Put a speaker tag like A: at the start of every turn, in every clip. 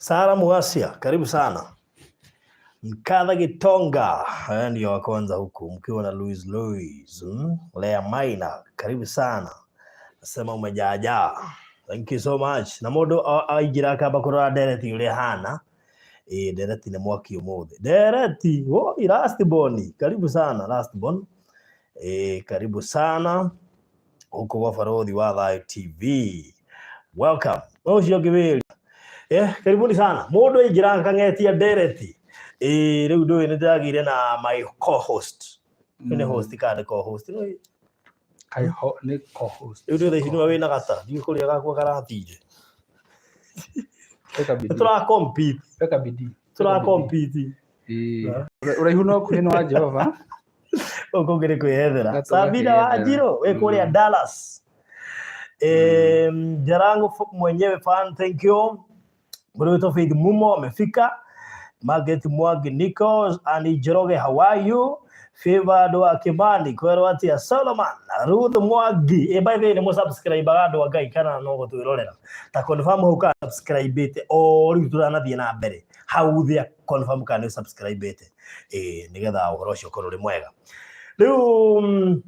A: Sara Muasia, karibu sana. Mkadha Gitonga, haya ndio wa kwanza huku mkiwa na Louis Louis, Lea Maina, karibu sana. Nasema umejaajaa. Thank you so much. Na mundu aingira akamba kurora ndereti uria hana. Ĩ, ndereti nĩ mwaki ũmũthĩ. Ndereti, woi last born. Karibu sana last born. Ĩ, karibu sana huko kwa Barothi wa Thayo TV. Welcome. Ũcio ũngĩ wĩri. Karibuni sana. Mũndũ aingĩra akang'etia ndereti. Ĩ, rĩu ndũĩ nĩ ndĩragĩire na my co-host. Mm. Nĩ host kana nĩ co-host? Nĩ
B: Kai ho nĩ co-host.
A: Rĩu ndĩ thaa ici nĩwe wĩna gata. Ndiũĩ kũrĩa gakwa karathire.
B: Weka bidii.
A: Tũra compete.
B: Weka bidii.
A: Tũra compete.
B: Ĩĩ. Ũraihu no ũkuhĩ nĩ wa Jehova.
A: Gũkũ ũngĩ nĩ kwĩyethera.
B: Gatũ
A: Sabina
B: gakĩyethera.
A: Wanjirũ wĩ kũrĩa Dallas. Jarango mwenyewe fan, thank you. Mũrĩ Faith Mumo amefika. Margaret Mwangi Nichols, Annie Njoroge, how are you? Favored wa Kimani, kwerwo atia Solomon, Ruth Mwangi. By the way, nĩ mũsubscribe andũ a Ngai kana no gũtwĩrorera. Ta confirm hau kana subscribe o rĩu tũranathiĩ na mbere. Hau thĩa confirm kana nĩ subscribe nĩgetha ũhoro ũcio ũkorwo ũrĩ mwega. Rĩu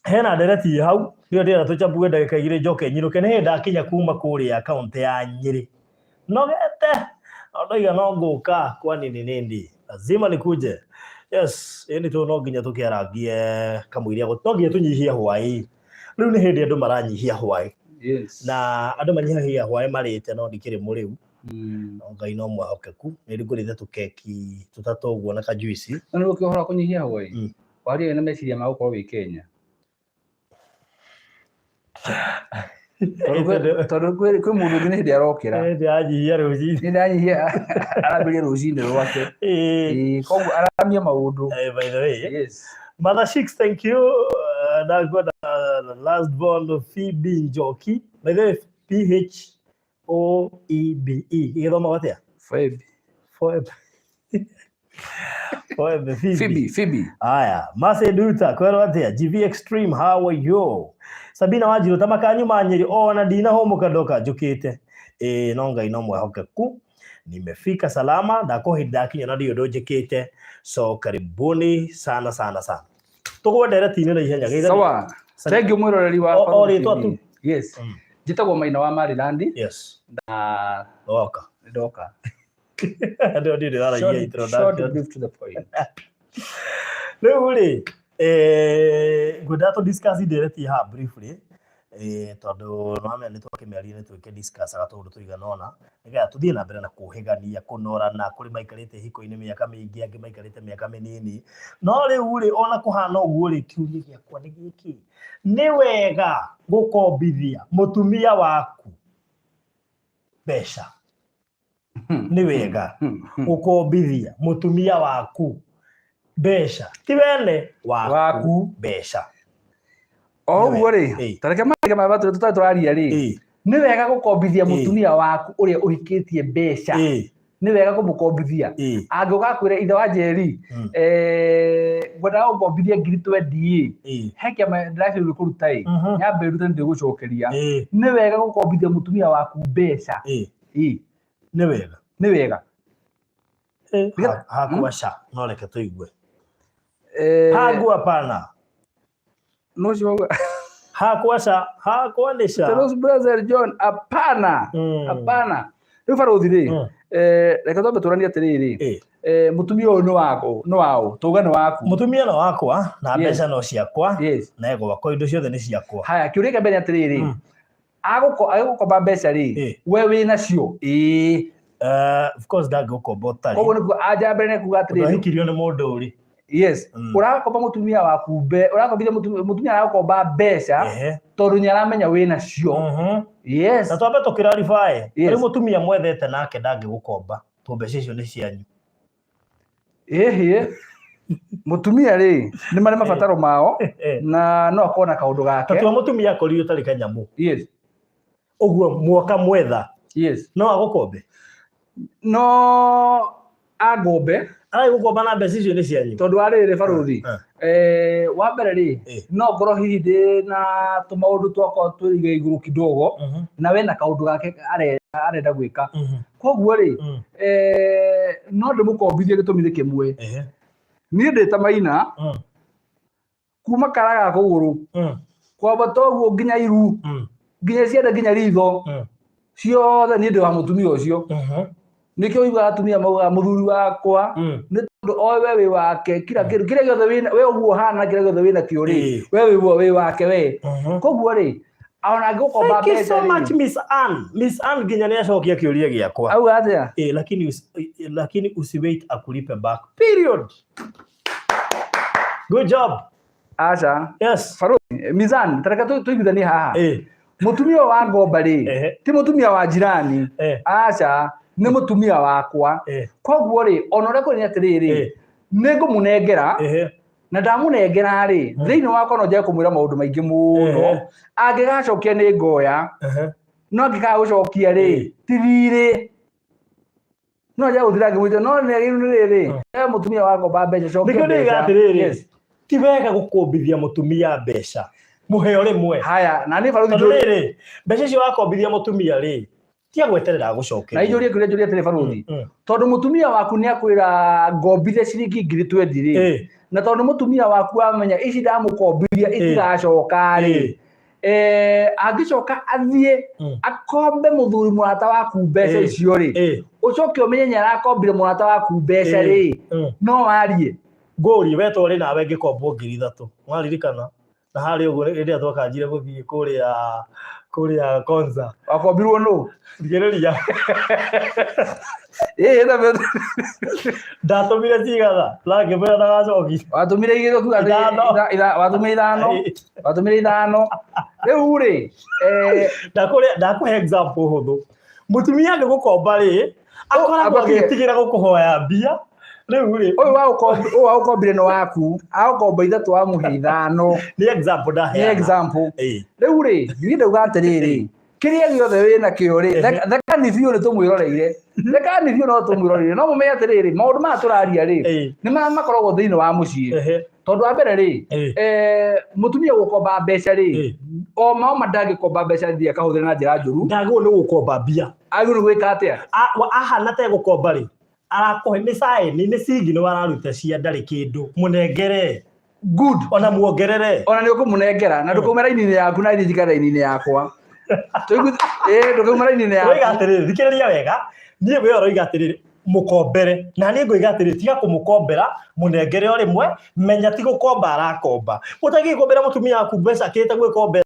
A: hena ndereti hau nĩyo ndĩrenda tũchambue ndagĩka 2 njoke nyinũke. Nĩ hĩndĩ ndakinya kuma kũrĩa kaũntĩ ya Nyĩrĩ, nogete no ndoiga no ngũka, kwani ni nini, lazima nikuje. Yes, ĩni tũ no nginya tũkĩarangie kamũiria, no nginya tũnyihie hwaĩ. Rĩu nĩ hĩndĩ andũ maranyihia hwaĩ. Na andũ manyihagia hwaĩ marĩte, no ndikĩrĩ mũrĩu. No Ngai no mwĩhokeku, nĩ ngũrĩte tũkeki tũtatũ ũguo na kajuici.
B: No nĩ ũkĩ ũhoro wa kũnyihia hwaĩ? Waria na meciria ma gũkorwo wĩ Kenya. Tondũ kwĩ mũndũ ũngĩ nĩ hĩndĩ arokĩra.
A: Hĩndĩ anyihia rũcinĩ.
B: Nĩ ndanyihia arambĩrĩria rũcinĩ rwake. Koguo aramia maũndũ.
A: By the way. Mother Shix, thank you. Ndakwenda last born Phoebe Njoki. By the way, P H O E B E. Ĩgĩthomagwo atĩa?
B: Phoebe.
A: Phoebe. Phoebe, Phoebe.
B: Phoebe, Phoebe.
A: Aya, Mercy Duta, kwerwo atĩa? GV Extreme, how are you? Sabina Wanjiru, ta makanyu ma Nyĩrĩ, ona ndinahũmũka ndoka njũkĩte. Ĩĩ, no Ngai no mwĩhokeku. Nimefika salama, ndakũhĩndĩ ndakinya na ndirĩ ũndũ njĩkĩte. So karibuni sana sana sana. Tũgwe ndereti-inĩ na ihenya. Geithania.
B: Sawa. Thank you mwĩroreri wa
A: O
B: Barũthi
A: rĩtwa
B: TV.
A: tu.
B: Yes. Njĩtagwo Maina wa Maryland. Na
A: Ndoka.
B: Ndoka.
A: Ndio ndio ndĩraragia
B: Short,
A: introduction.
B: short brief to the point.
A: Rĩu rĩ, ngwendaga tũ discuss ndereti haha briefly, tondũ nĩwamenya nĩ twakĩmĩaria nĩ twĩke discussaga tũũndũ tũigana ũna nĩgetha tũthiĩ na mbere na kũhĩgania, kũnorana. Kũrĩ maikarĩte ihiko-inĩ mĩaka mĩingĩ, angĩ maikarĩte mĩaka mĩnini. No rĩu rĩ, ona kũhana ũguo rĩ, kĩũria gĩakwa nĩ gĩkĩ, nĩ wega gũkombithia mũtumia waku mbeca? Nĩ wega gũkombithia mũtumia waku mbeca, ti wene waku,
B: Waku.
A: mbeca?
B: O ũguo rĩ, ta reke marĩa marĩa tũtarĩ tũraria rĩ, nĩ wega gũkombithia mũtumia waku ũrĩa ũhikĩtie mbeca? Nĩ wega kũmũkombithia? Angĩũka akwĩre, "Ithe wa Njeri, ngwendaga gũkombithia ngiri 20 ĩ, he kĩama ndĩracirio kũruta ĩ, nyambe ndute nĩ ndĩgũcokeria." Nĩ wega gũkombithia mũtumia waku mbeca?
A: Nĩ wega.
B: Nĩ wega.
A: Hakwa ca, no reke tũigue. Hangu hapana.
B: No cio
A: Hakwa ca, hakwa nĩ ca.
B: Rose Brother John, hapana. Hapana. Rĩu barũthi rĩ, reke twambe tũranie atĩrĩrĩ, mũtumia ũyũ nĩ waku, nĩ waũ? Tuge nĩ waku.
A: Mũtumia no wakwa na mbeca no ciakwa na gwakwa indo ciothe nĩ ciakwa.
B: Haya, kĩũria kĩa mbere nĩ atĩrĩrĩ, agĩgũkomba mbeca rĩ, we wĩ nacio? Ĩĩ.
A: Of course ndangĩgũkomba ũtarĩ.
B: Koguo nĩ kuga anja mbere nĩ kuga atĩrĩrĩ,
A: Ũndũ nĩ mũndũ ũrĩ.
B: Yes. Ũrakomba mũtumia waku ũrakombithia mũtumia arakomba mbeca tondũ nĩ aramenya wĩ nacio. Yes.
A: Na twambe tũkĩrarify. Rĩu mũtumia mwethete nake ndangĩgũkomba tondũ mbeca icio nĩ cianyu.
B: Ĩhĩ, mũtumia rĩ, nĩ marĩ mabataro mao na no akorwo na kaũndũ gake.
A: Tatua mũtumia akorirwo ũtarĩ kanyamũ. Ũguo mwoka mwetha. No agũkombe?
B: No angombe.
A: Aragĩgũkomba na mbeca icio nĩ cianyu.
B: Tondũ wa rĩrĩ barũthi, wa mbere rĩ, no ngorwo hihi ndĩ na tũmaũndũ twakwa twĩige igũrũ kidogo, na we na kaũndũ gake are Arenda gwĩka. Koguo rĩ, no ndĩmũkombithie gĩtũmi nĩ kĩmwe. Niĩ ndĩ ta Maina, kuma kara ga kũgũrũ kwambata ũguo nginya iru, nginya ciande, nginya ritho, ciothe niĩ ndĩ wa mũtumia ũcio. Nĩkĩo ũiguaga atumia maugaga mũthuri wakwa, nĩ tondũ oĩ we wĩ wake kila kĩndũ kĩrĩa gĩothe wĩna we ũguo ũhana, kĩrĩa gĩothe wĩna kĩo rĩ, we wĩ wĩ wake we. Koguo rĩ, ona angĩgũkomba
A: Thank you so
B: mbeca
A: much,
B: rĩ.
A: Miss Ann. Miss Ann nginya nĩ acokia kĩũria gĩakwa.
B: Auga atĩa?
A: Lakini usiwait akulipe back. Period. Good job.
B: Aca.
A: Yes.
B: Baruthi mizan, tareka tũiguithanie haha. Mũtumia wa ngomba rĩ, ti mũtumia wa jirani. Aca, nĩ mũtumia wakwa. Koguo rĩ, ona ũrĩa kũrĩ nĩ atĩrĩrĩ, nĩ ngũmũnengera, na ndamũnengera rĩ, thĩinĩ wakwa no njage kũmwĩra maũndũ maingĩ mũno. Angĩgacokia nĩ ngoya, no angĩkaga gũcokia rĩ, ti thirĩ, no njage gũthira ngĩmwĩta, no nĩ agĩrĩirwo nĩ rĩrĩ, mũtumia wa ngomba mbeca, cokia
A: Nĩkĩo ndĩiga
B: mbeca.
A: atĩrĩrĩ, ti wega gũkombithia mũtumia mbeca mũheo rĩmwe.
B: Haya, na nĩ baruthi.
A: Tondũ rĩrĩ, mbeca icio wakombithia mũtumia rĩ, ti agweterera
B: Na
A: gũcokeria.
B: injũrie kĩũria, njũrie atĩrĩ baruthi, tondũ mũtumia waku nĩ akwĩra ngombithia ciringi 20,000 rĩ, na tondũ mũtumia waku amenya ici ndamũkombithia itigacoka rĩ, angĩcoka athiĩ akombe mũthuri mũrata waku mbeca icio rĩ, ũcoke ũmenye nĩ arakombire mũrata waku mbeca rĩ, no warie?
A: Ngũrie, we twarĩ nawe ngĩkombwo 3,000, waririkana? Na harĩa ũguo hĩndĩ ĩrĩa twakanjire gũthiĩ kũrĩa Konza.
B: Wakombirwo nũ?
A: Thikĩrĩria.
B: Ĩĩ, na
A: Ndatũmire cigana na ngĩmwĩra ndagacokie.
B: Watũmire igĩrĩ, ũkiuga atĩ
A: Ithano.
B: Watũmire ithano, watũmire ithano. Rĩu rĩ,
A: Ndakũhe example hũthũ. Mũtumia angĩgũkomba rĩ, akoragwo
B: amba tige.
A: agĩtigĩra gũkũhoya mbia. Rĩu rĩ,
B: Ũyũ wa ũkombire nĩ waku, agũkomba ithatũ, wamũhe ithano.
A: Nĩ example
B: Nĩ
A: ndaheana.
B: example. Rĩu rĩ, niĩ ndauga atĩrĩrĩ, kĩrĩa gĩothe wĩ nakĩo rĩ, thekani biũ nĩ tũmwĩroreire, thekani biũ no tũmwĩroreire, no mũmenye atĩrĩrĩ, maũndũ maya tũraria rĩ, nĩ marĩa makoragwo thĩinĩ wa mũciĩ. Tondũ wa mbere rĩ, mũtumia gũkomba mbeca rĩ, o ma oma ndangĩkomba mbeca thiĩ akahũthĩra na njĩra njũru.
A: Ndagĩrĩirwo nĩ gũkomba mbia.
B: Agĩrĩirwo nĩ gwĩka atĩa?
A: Ahana ta egũkomba rĩ, arakũhe nĩ sign, nĩ signal araruta cia ndarĩ kĩndũ. Mũnengere.
B: Good.
A: Ona muongerere.
B: Ona nĩ ũkũmũnengera na ndũkauma raini-inĩ yaku na ithiĩ njikare raini-inĩ yakwa. Ndũkauma raini-inĩ
A: Ũroiga
B: yaku.
A: atĩrĩrĩ, thikĩrĩria wega, niĩ we ũroiga atĩrĩrĩ, mũkombere, na niĩ ngoiga atĩrĩrĩ, tiga kũmũkombera, mũnengere o rĩmwe, menya ti gũkomba arakomba. Ũtangĩkombera mũtumia waku mbeca akĩrĩte gwĩkombera.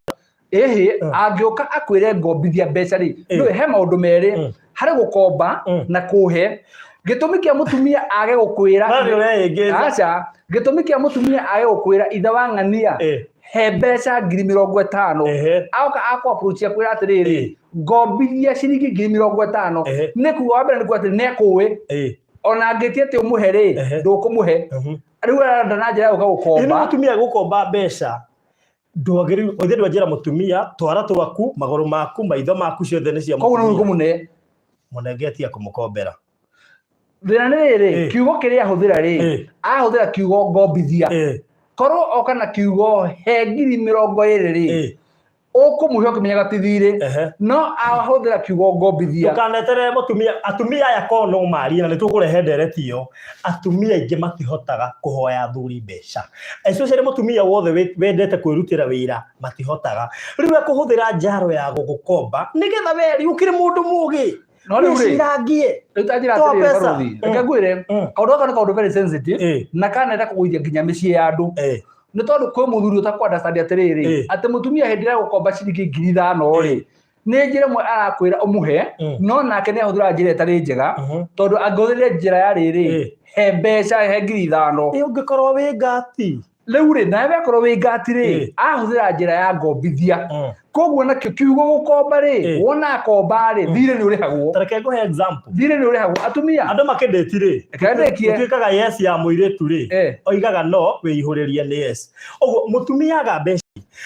B: Ĩhĩ, angĩũka akwĩre ngombithia mbeca rĩ, nĩũĩ he maũndũ merĩ, harĩ gũkomba na kũhe. Gĩtũmi kĩa mũtumia age gũkwĩra
A: Na nĩ ũrehĩngĩca.
B: Aca, gĩtũmi kĩa mũtumia age gũkwĩra ithe wa ng'ania he mbeca 50,000, agoka akũ approach akwĩra atĩrĩrĩ, ngombithia ciringi 50,000, nĩ kuga wa mbere nĩ kuga atĩrĩ, nĩ ekũĩ ona angĩtia atĩ ũmũhe rĩ, ndũkũmũhe. Rĩu arenda na njĩra ya gũka
A: Ĩno
B: gũkomba.
A: Mũtumia gũkomba mbeca ndwagĩrĩirwo ithe ndwanjĩra mũtumia twara twaku, magũrũ maku, maitho maku, ciothe nĩ cia
B: Koguo no
A: mũtumia.
B: ũkũmũne.
A: Mũnenge atia kũmũkombera.
B: Thĩna nĩ rĩrĩ, kiugo kĩrĩa ahũthĩra rĩ, ahũthĩra kiugo ngombithia. Korwo oka na kiugo he 20,000 rĩ, ũkũmũhe ũkĩmenyaga ti thirĩ, no ahũthĩra kiugo ngombithia.
A: Ndũkaneterere mũtumia. Atumia aya korwo no marie na nĩ tũkũrehe ndereti ĩyo, atumia aingĩ matihotaga kũhoya athuri mbeca, especially mũtumia wothe wendete kwĩrutĩra wĩra, matihotaga. Rĩu ekũhũthĩra njaro ya gũgũkomba nĩgetha we rĩ ũkĩrĩ mũndũ mũgĩ
B: No rĩu rĩ,
A: wĩcirangie.
B: Rĩu ta njĩra
A: Toa
B: atĩrĩrĩ,
A: pesa.
B: baruthi, reke ngwĩre, kaũndũ gaka nĩ kaũndũ very sensitive na kanenda kũgũithia nginya mĩciĩ ya andũ, nĩ tondũ kwĩ mũthuri ũtakũ understand atĩrĩrĩ, atĩ mũtumia hĩndĩ ĩrĩa gũkomba ciringi 5,000 rĩ, nĩ njĩra ĩmwe arakwĩra ũmũhe, no nake nĩ ahũthĩra njĩra ĩtarĩ njega, tondũ angĩhũthĩrire njĩra ya rĩrĩ, he mbeca, he 5,000.
A: Ĩ ũngĩkorwo wĩ ngati.
B: Rĩu rĩ, nawe akorwo wĩ ngati rĩ, ahũthĩra njĩra ya ngombithia. Koguo nakĩo kiugo gũkomba rĩ, wona akomba rĩ, thirĩ nĩ ũrĩhagwo.
A: Ta reke ngũhe example.
B: Thirĩ nĩ ũrĩhagwo, atumia.
A: Andũ makĩndĩti rĩ,
B: Reke ndĩkie.
A: gũtuĩkaga yes ya mũirĩtu rĩ, oigaga no wĩihũrĩrie nĩ yes. Ũguo mũtumia aga mbeca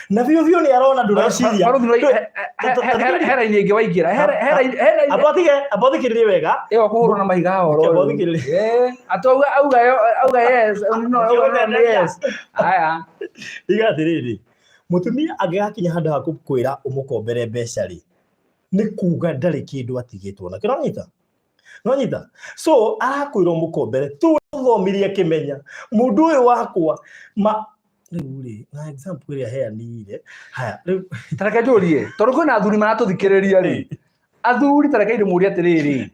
A: na biũ biũ nĩ arona ndũreciria.
B: Baruthi, he raini ĩngĩ waingĩra. He raini.
A: Amba ũthikĩrĩrie wega.
B: Ĩyo kũhũrwo na mahiga haha ũhoro
A: Amba
B: ũyũ.
A: ũthikĩrĩrie.
B: Atĩ auga yes, no, auga no nĩ yes. Haya.
A: Iga atĩrĩrĩ, mũtumia angĩgakinya handũ ha gũkwĩra ũmũkombere mbeca rĩ, Nĩ kuga ndarĩ kĩndũ atigĩtwo nakĩo. Nonyita? Nonyita? So arakwĩra ũmũkombere tu ũthomirie akĩmenya mũndũ ũyũ wakwa ma rĩu rĩ na example ĩrĩa heanire haya rĩu.
B: Tareke njũrie, tondũ kwĩna athuri maratũthikĩrĩria rĩ, athuri, tareke ndĩmũrie atĩrĩrĩ,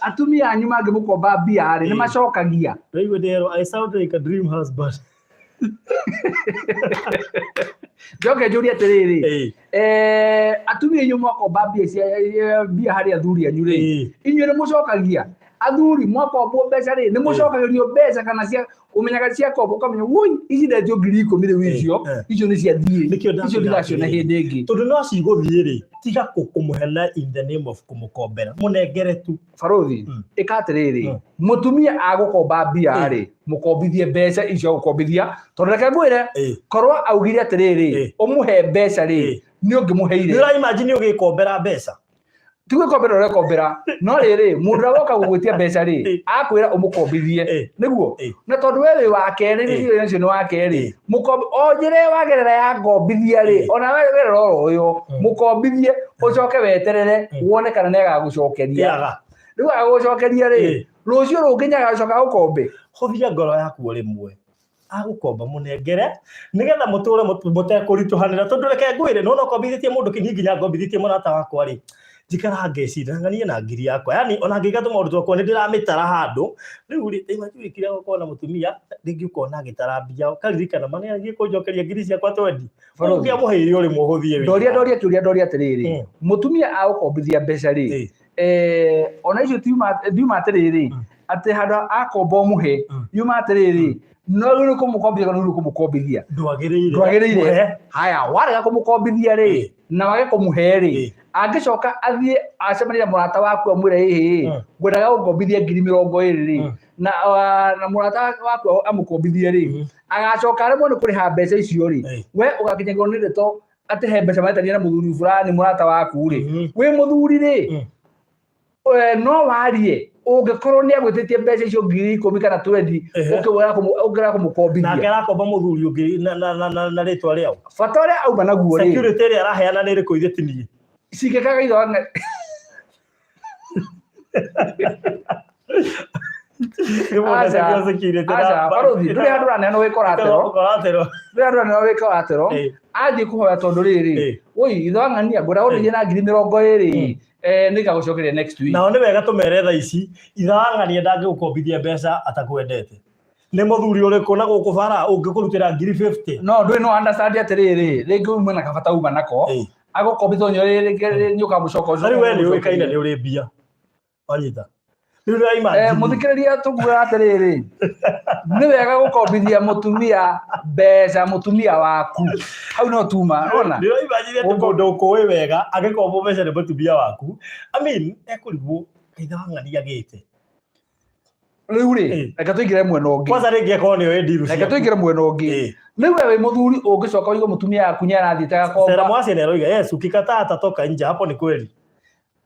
B: atumia anyu mangĩmũkomba mbia rĩ, nĩ macokagia?
A: Rĩu ndĩrerwo I sound like a dream husband.
B: Njoke njũrie atĩrĩrĩ, atumia inyuĩ mwakomba mbia cia mbia harĩ athuri anyu rĩ, inyuĩ nĩ mũcokagia? Athuri mwakombwo mbeca rĩ, nĩ mũcokagĩrio mbeca kana cia ũmenyaga ciakomba ũkamenya woi ici ndetio 10,000 rĩu, icio icio nĩ ciathiĩ,
A: Nĩkĩo
B: icio
A: ndakwĩra
B: ndiraciona
A: atĩrĩrĩ.
B: Hĩndĩ ĩngĩ.
A: Tondũ no cigũthiĩ rĩ, tiga kũmũhena in the name of kũmũkombera, mũnengere tu.
B: Barothi, ĩka atĩrĩrĩ, mũtumia agũkomba mbia rĩ, mũkombithie mbeca icio agũkombithia, tondũ reke ngwĩre, korwo augire atĩrĩrĩ, ũmũhe mbeca rĩ, nĩ ũngĩmũheire.
A: Nĩ ũraimagine ũgĩkombera mbeca?
B: Ti gwĩkombera ũrekombera, no rĩrĩ, mũndũ ũrĩa woka gũgwĩtia mbeca rĩ, akwĩra ũmũkombithie nĩguo, na tondũ we wĩ wa kerĩ, rĩ, ũcio nĩ wa kerĩ. Mũkombi o njĩra ĩyo wagerera ya ngombithia rĩ, ona wagerera oro ũyũ, mũkombithie, ũcoke weterere wone kana nĩ agagũcokeria.
A: Tiaga.
B: Rĩu agagũcokeria rĩ, rũciũ rũngĩ nĩ agacoka gũkombe.
A: Hũthia ngoro yaku o rĩmwe, agũkomba mũnengere nĩgetha mũtũre mũtekũritũhanĩra, tondũ reke ngwĩre, nona ũkombithĩtie mũndũ kĩni nginya ngombithĩtie mũrata wakwa rĩ, njikara ngeciria ng'anie na ngiri yakwa, yani ona ngĩka tũmaũndũ twakwa nĩ ndĩramĩtara handũ. Rĩu rĩ, imagine wĩkire gũkorwo na mũtumia rĩngĩ ũkona agĩtara mbia, ũkaririkana ma nĩ kũnjokeria ngiri ciakwa twendi.
B: Barothi.
A: Ũngĩamũheire o rĩmwe ũhũthie wĩra.
B: Ndoria kĩũria, ndoria atĩrĩrĩ, mũtumia agũkombithia mbeca rĩ, ona icio tiuma atĩrĩrĩ, atĩ handũ akomba ũmũhe, yuma atĩrĩrĩ, no rĩu kũmũkombithia kana rĩu kũmũkombithia?
A: Ndwagĩrĩire.
B: Ndwagĩrĩire.
A: Mũhe.
B: Haya, warega kũmũkombithia rĩ, na wage kũmũhe rĩ, angĩcoka athiĩ acemanie na mũrata waku amwĩre, ĩhĩ, ngwendaga gũkombithia 20,000 rĩ, na mũrata waku amũkombithie rĩ, agacoka aremwo nĩ kũrĩha mbeca icio rĩ, we ũgakinyagĩrwo nĩ ndeto atĩ he mbeca maretania na mũthuri fulani mũrata waku rĩ, wĩ mũthuri rĩ, no warie ũngĩkorwo nĩ agwĩtĩtie mbeca icio 10,000 kana 20, ũkĩra
A: nake
B: kũmũkombithia.
A: Arakomba mũthuri ũngĩ na rĩtwa rĩao.
B: Bata ũrĩa auma naguo rĩ,
A: security ĩrĩa araheana nĩ ĩrĩkũ ithe ti niĩ?
B: Cingĩkaga ithe wa
A: Nĩmonanagia security
B: Aca, barothi, ndũrĩ handũ ũraneanwo wĩ collateral.
A: Collateral.
B: Ndũrĩ handũ ũraneanwo wĩ collateral. Athiĩ kũhoya tondũ rĩrĩ, woi ithe wa ng'ania, ngwenda gũteithia na 20,000, nĩngagũcokeria next week.
A: Nao nĩ wega tũmere thaa ici, ithe wa ng'ania ndangĩgũkombithia mbeca atakwendete. Nĩ mũthuri ũrĩkũ na gũkũ bara ũngĩkũrutĩra ngiri 50?
B: No ndũĩ, no understand atĩrĩrĩ, rĩngĩ ume na kabata uma nako, agũkombithia rĩngĩ nĩ ũkamũcoka.
A: Na rĩu we nĩ ũĩkaine nĩ ũrĩ mbia, wanyita? Rĩu nĩ imagine.
B: Mũthikĩrĩria, tũkugaga atĩrĩrĩ, nĩ wega gũkombithia mũtumia mbeca, mũtumia waku, hau no tuma ona.
A: Nĩ ũraimagine atĩ mũndũ ũkũĩ wega agĩkombo mbeca nĩ mũtumia waku, I mean, ekũrigwo ithe wa ng'ania agĩte.
B: Rĩu rĩ, reke tũingĩre mwena ũngĩ.
A: Kwanza rĩngĩ akorwo nĩ oĩ ndiru
B: Reke
A: ciaku.
B: tũingĩre mwena ũngĩ. Rĩu we wĩ mũthuri ũngĩcoka ũigue mũtumia waku nĩ arathiĩte
A: Sera
B: agakomba.
A: Mwasi nĩ aroiga yes, ukikataa atatoka nje, hapo ni kweli.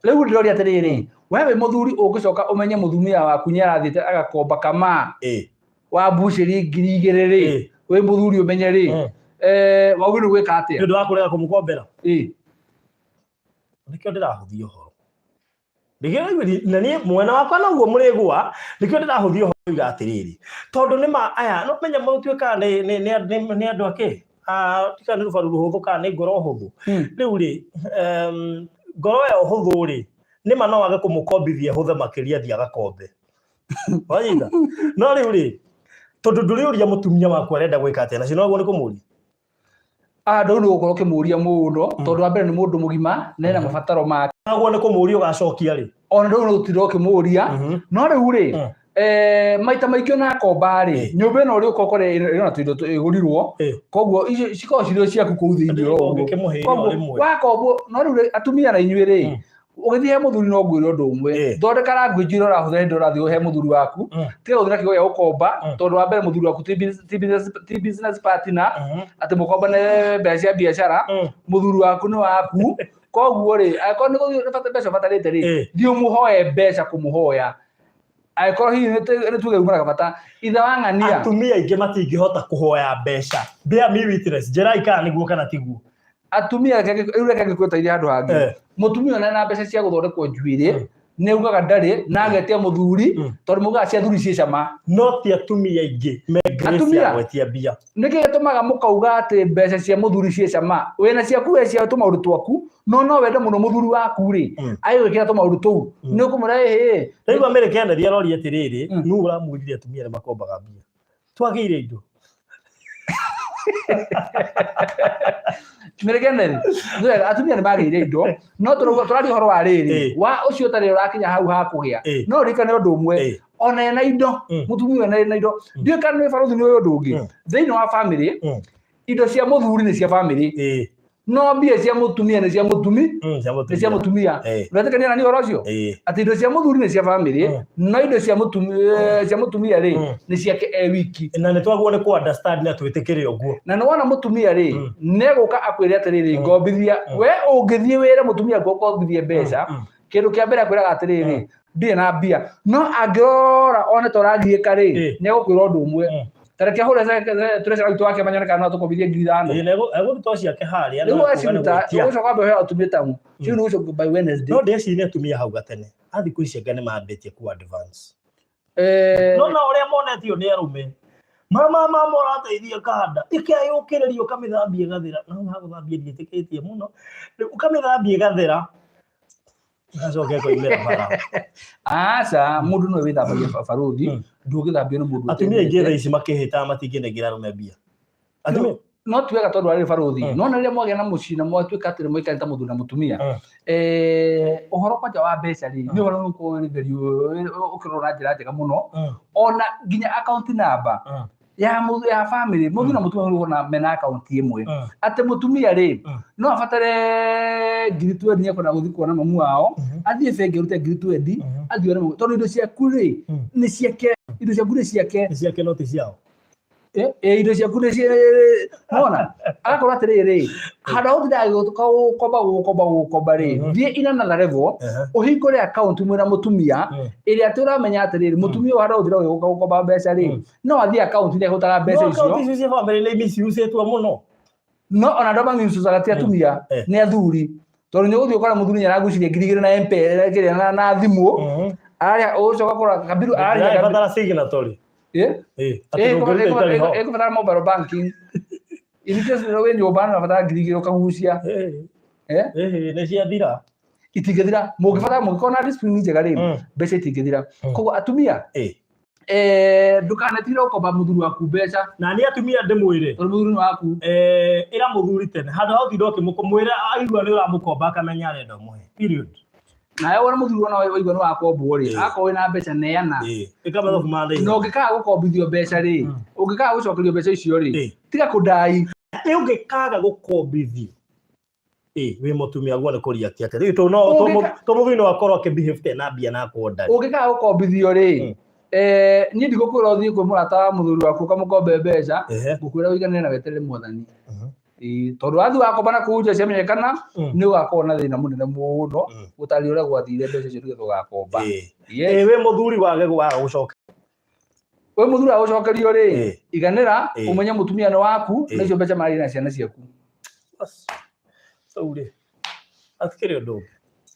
B: Rĩu ndĩroria atĩrĩrĩ, we wĩ mũthuri ũngĩcoka ũmenye mũtumia waku nĩ arathiĩte agakomba kama wa mbucĩri 2,000 rĩ, wĩ mũthuri ũmenye rĩ, wagĩrĩirwo gwĩka atĩa?
A: Nĩ ũndũ wa kũrega kũmũkombera, nĩkĩo ndĩrahũthia ũhoro. Nĩkĩo na niĩ mwena wakwa noguo mũrĩgũa, nĩkĩo ndĩrahũthia ũhoro iga atĩrĩrĩ, tondũ nĩ ma aya no menya mũtuĩkaga nĩ andũ akĩ tika nĩ rũbaru rũhũthũ kana nĩ ngoro hũthũ. Rĩu rĩ, ngoro ĩyo hũthũ rĩ, nĩ ma no wage kũmũkombithia hũthe makĩria athiĩ agakombe, wanyita? No rĩu rĩ, tondũ ndũrĩũria mũtumia waku arenda gwĩka atĩa nacio, noguo nĩ kũmũria.
B: Ah, ndau nĩ gũkorwo ũkĩmũria mũno, tondũ wa mbere nĩ mũndũ mũgima na ena mabataro make.
A: Noguo nĩ kũmũria ũgacokia rĩ.
B: Ona ndau no gũtinda ũkĩmũria, no rĩu rĩ, maita maingĩ ona akomba rĩ, nyũmba ĩno ũrĩ ũka ũkore ĩna tũindo ĩgũrirwo, koguo icio cikoragwo cirĩ o ciaku kũu thĩinĩ o ũguo.
A: Ũngĩkĩmũhe
B: Koguo,
A: rĩmwe.
B: wakombwo, no rĩu rĩ, atumia na inyuĩ rĩ, ũgĩthiĩ he mũthuri, no ngwĩre ũndũ ũmwe, thondeka language ĩrĩa ũrahũthĩra hĩndĩ ĩrĩa ũrathiĩ he mũthuri waku. Tiga gũthiĩ na kiugo gĩa gũkomba, tondũ wa mbere mũthuri waku ti business partner atĩ mũkombane mbeca cia biacara. Mũthuri waku nĩ waku, koguo rĩ, angĩkorwo nĩ gũthiĩ nĩ bata mbeca ũbatarĩte rĩ, thiĩ ũmũhoe mbeca kũmũhoya, angĩkorwo hihi nĩ tuge uma na kabata ithe wa ng'ania.
A: Atumia aingĩ matingĩhota kũhoya mbeca, bear me witness, njĩrai kana nĩguo kana tiguo.
B: Atumia, rĩu reke ngĩkwĩteithie handũ hangĩ. Mũtumia ona na mbeca cia gũthondekwo njuĩrĩ nĩ augaga ndarĩ na agetia mũthuri, tondũ mugaga cia athuri ciĩ cama.
A: No ti atumia aingĩ me grace
B: Atumia.
A: ya gwĩtia mbia.
B: Nĩkĩ gĩtũmaga mũkauga atĩ mbeca cia mũthuri ciĩ cama? Wĩna ciaku, we cia tũmaũndũ twaku, no wende mũno mũthuri waku rĩ, agĩgwĩkĩra tũmaũndũ tũu, nĩ ũkũmwĩra ĩhĩ.
A: Rĩu Amerika Kennedy aroria atĩrĩrĩ, nũ ũramwĩrire atumia nĩ makombaga mbia? Twagĩire indo.
B: Mĩrĩgeneri, nĩ atumia nĩ magĩire indo, no tũrauga tũraria ũhoro wa rĩrĩ wa ũcio ũtarĩ ũrakinya hau ha kũgĩa. No ririkane ũndũ ũmwe, ona ena indo, mũtumia ũyũ ena indo, ndiũĩ kana nĩ barũthi nĩ ũyũ ũndũ ũngĩ thĩinĩ wa family. Indo cia mũthuri nĩ cia family, no mbia cia mũtumia nĩ cia mũtumi,
A: Cia
B: nĩ cia
A: mũtumia.
B: Mũtumia. Ũretĩkania na niĩ ũhoro ũcio, atĩ indo cia mũthuri nĩ cia family, no indo cia mũtumia rĩ, nĩ ciake e wiki?
A: Na nĩ twagwo nĩ kũ understand na twĩtĩkĩre ũguo.
B: Na nĩ wona mũtumia rĩ, nĩegũka akwĩre atĩrĩrĩ, ngombithia. We ũngĩthiĩ wĩre mũtumia ngũkombithie mbeca, kĩndũ kĩa mbere akwĩraga atĩrĩrĩ, ndirĩ na mbia. No angĩrora one ta ũragiĩka rĩ, nĩ egũkwĩra ũndũ ũmwe. Ta reke hũre tũrecera witũ wake manyone kana no tũkombithie 5,000.
A: Na egũruta ciake harĩa
B: Rĩu
A: na kuga nĩ
B: waciruta,
A: gwĩtia.
B: ũgũcoka wambe ũheo atumia tamu ciu nĩ gũcoka by Wednesday.
A: No ndĩreciria nĩ atumia hau gatene a thikũ ici anga nĩ mambĩtie ku advance. No na ũrĩa monetio nĩ arũme, mama mama ũrateithia kanda ikeyũkĩrĩria, ũkamĩthambia ĩgathira, na hau hagũthambia ndiĩtĩkĩtie mũno. Rĩu ũkamĩthambia ĩgathera, ĩgacoka ĩkoimĩra bara.
B: Aca, mũndũ nĩwe wĩthambagia, barũthi. Ndũngĩthambio nĩ mũndũ
A: Atumia aingĩ
B: ũtendete.
A: thaa ici makĩhĩtaga matingĩnengera arũme mbia, atumia.
B: No ti wega, tondũ arĩ barũthi, no na rĩrĩa mwagĩa na mũciĩ na mwatuĩka atĩ nĩ mũikarĩte ta mũthuri na mũtumia, ũhoro kwanja wa mbeca rĩ, nĩ ũhoro ũgũkorwo wĩ very ũkĩrorwo na njĩra njega mũno. Ona nginya account number ya family, mũthuri na mũtumia nĩ na mena account ĩmwe, atĩ mũtumia rĩ, no abatare 20,000, nĩekwenda gũthiĩ kuona mamu wao, athiĩ bengi arute 20,000, athiĩ one mamu, tondũ indo ciaku rĩ, nĩ ciake, indo ciaku nĩ ciake.
A: Nĩ ciake, no ti ciao.
B: Indo ciaku nĩ cia nona agakorwo atĩrĩrĩ, handũ ha gũtinda agĩũka gũkomba gũkomba gũkomba rĩ, thiĩ in another level, ũhingũre account mwĩna mũtumia, ĩrĩa atĩ ũramenya atĩrĩrĩ, mũtumia ũyũ handũ ha gũtinda ũgĩũka gũkomba mbeca rĩ, no athiĩ account nĩ ahũtaga mbeca
A: No account
B: icio.
A: Icio cia family nĩ misucĩtwo mũno.
B: No ona andũ mamiucucaga ti atumia, nĩ athuri, tondũ nĩ ũgũthiĩ ũkore mũthuri nĩ aragucirie 2,000 na M-Pesa kĩrĩa na thimũ, ararĩa ũgũcoka kũrora kabiru ararĩa kabiru.
A: Ĩrabatara signatory. Atĩ ndũngĩruta itarĩ ho.
B: Ĩkũbatara mobile banking in case wĩ nyũmba na ũrabatara 2,000 ũkagucia.
A: Nĩ ciathira.
B: Itingĩthira mũngĩbatara, mũngĩkorwo na discipline njega rĩ, mbeca itingĩthira. Koguo atumia, ndũkanetigĩre gũkomba mũthuri waku mbeca.
A: Na nĩ atumia ndĩmwĩre,
B: Tondũ mũthuri nĩ waku.
A: Ĩra mũthuri tene handũ ha ũtinda ũkĩmũkũmwĩra, aigua nĩ ũramũkomba akamenya arenda ũmũhe, period.
B: Nawe wona mũthuri wona waigua nĩ wakombwo rĩ, akorwo wĩna mbeca, neana.
A: Ĩka mathabu ma
B: Na
A: thĩinĩ.
B: ũngĩkaga gũkombithio mbeca rĩ, ũngĩkaga gũcokerio mbeca icio rĩ, tiga kũndai.
A: Ĩ ũngĩkaga gũkombithio, wĩ mũtumia guo nĩ kũria atĩa rĩu to no to mũthuri no akorwo akĩbehave te na mbia na akorwo ndarĩ.
B: Ũngĩkaga gũkombithio rĩ, niĩ ndigũkwĩra ũthiĩ kwĩ mũrata wa mũthuri waku ũkamũkombe mbeca. Ngũkwĩra ũiganĩre na weterere Mwathani. Ĩĩ, tondũ wathiĩ wakomba na kũu nja ciamenyekana, nĩ ũgakorwo na thĩna mũnene mũno gũtarĩ ũrĩa gwathire mbeca icio nĩgetha ũgakomba. Yes.
A: Wĩ mũthuri wage waga gũcoka.
B: Wĩ mũthuri wa gũcokerio rĩ, iganĩra, ũmenye mũtumia nĩ waku, na icio mbeca mararĩ na ciana ciaku.
A: Bas. Rĩu rĩ, hatikĩrĩ ũndũ ũngĩ.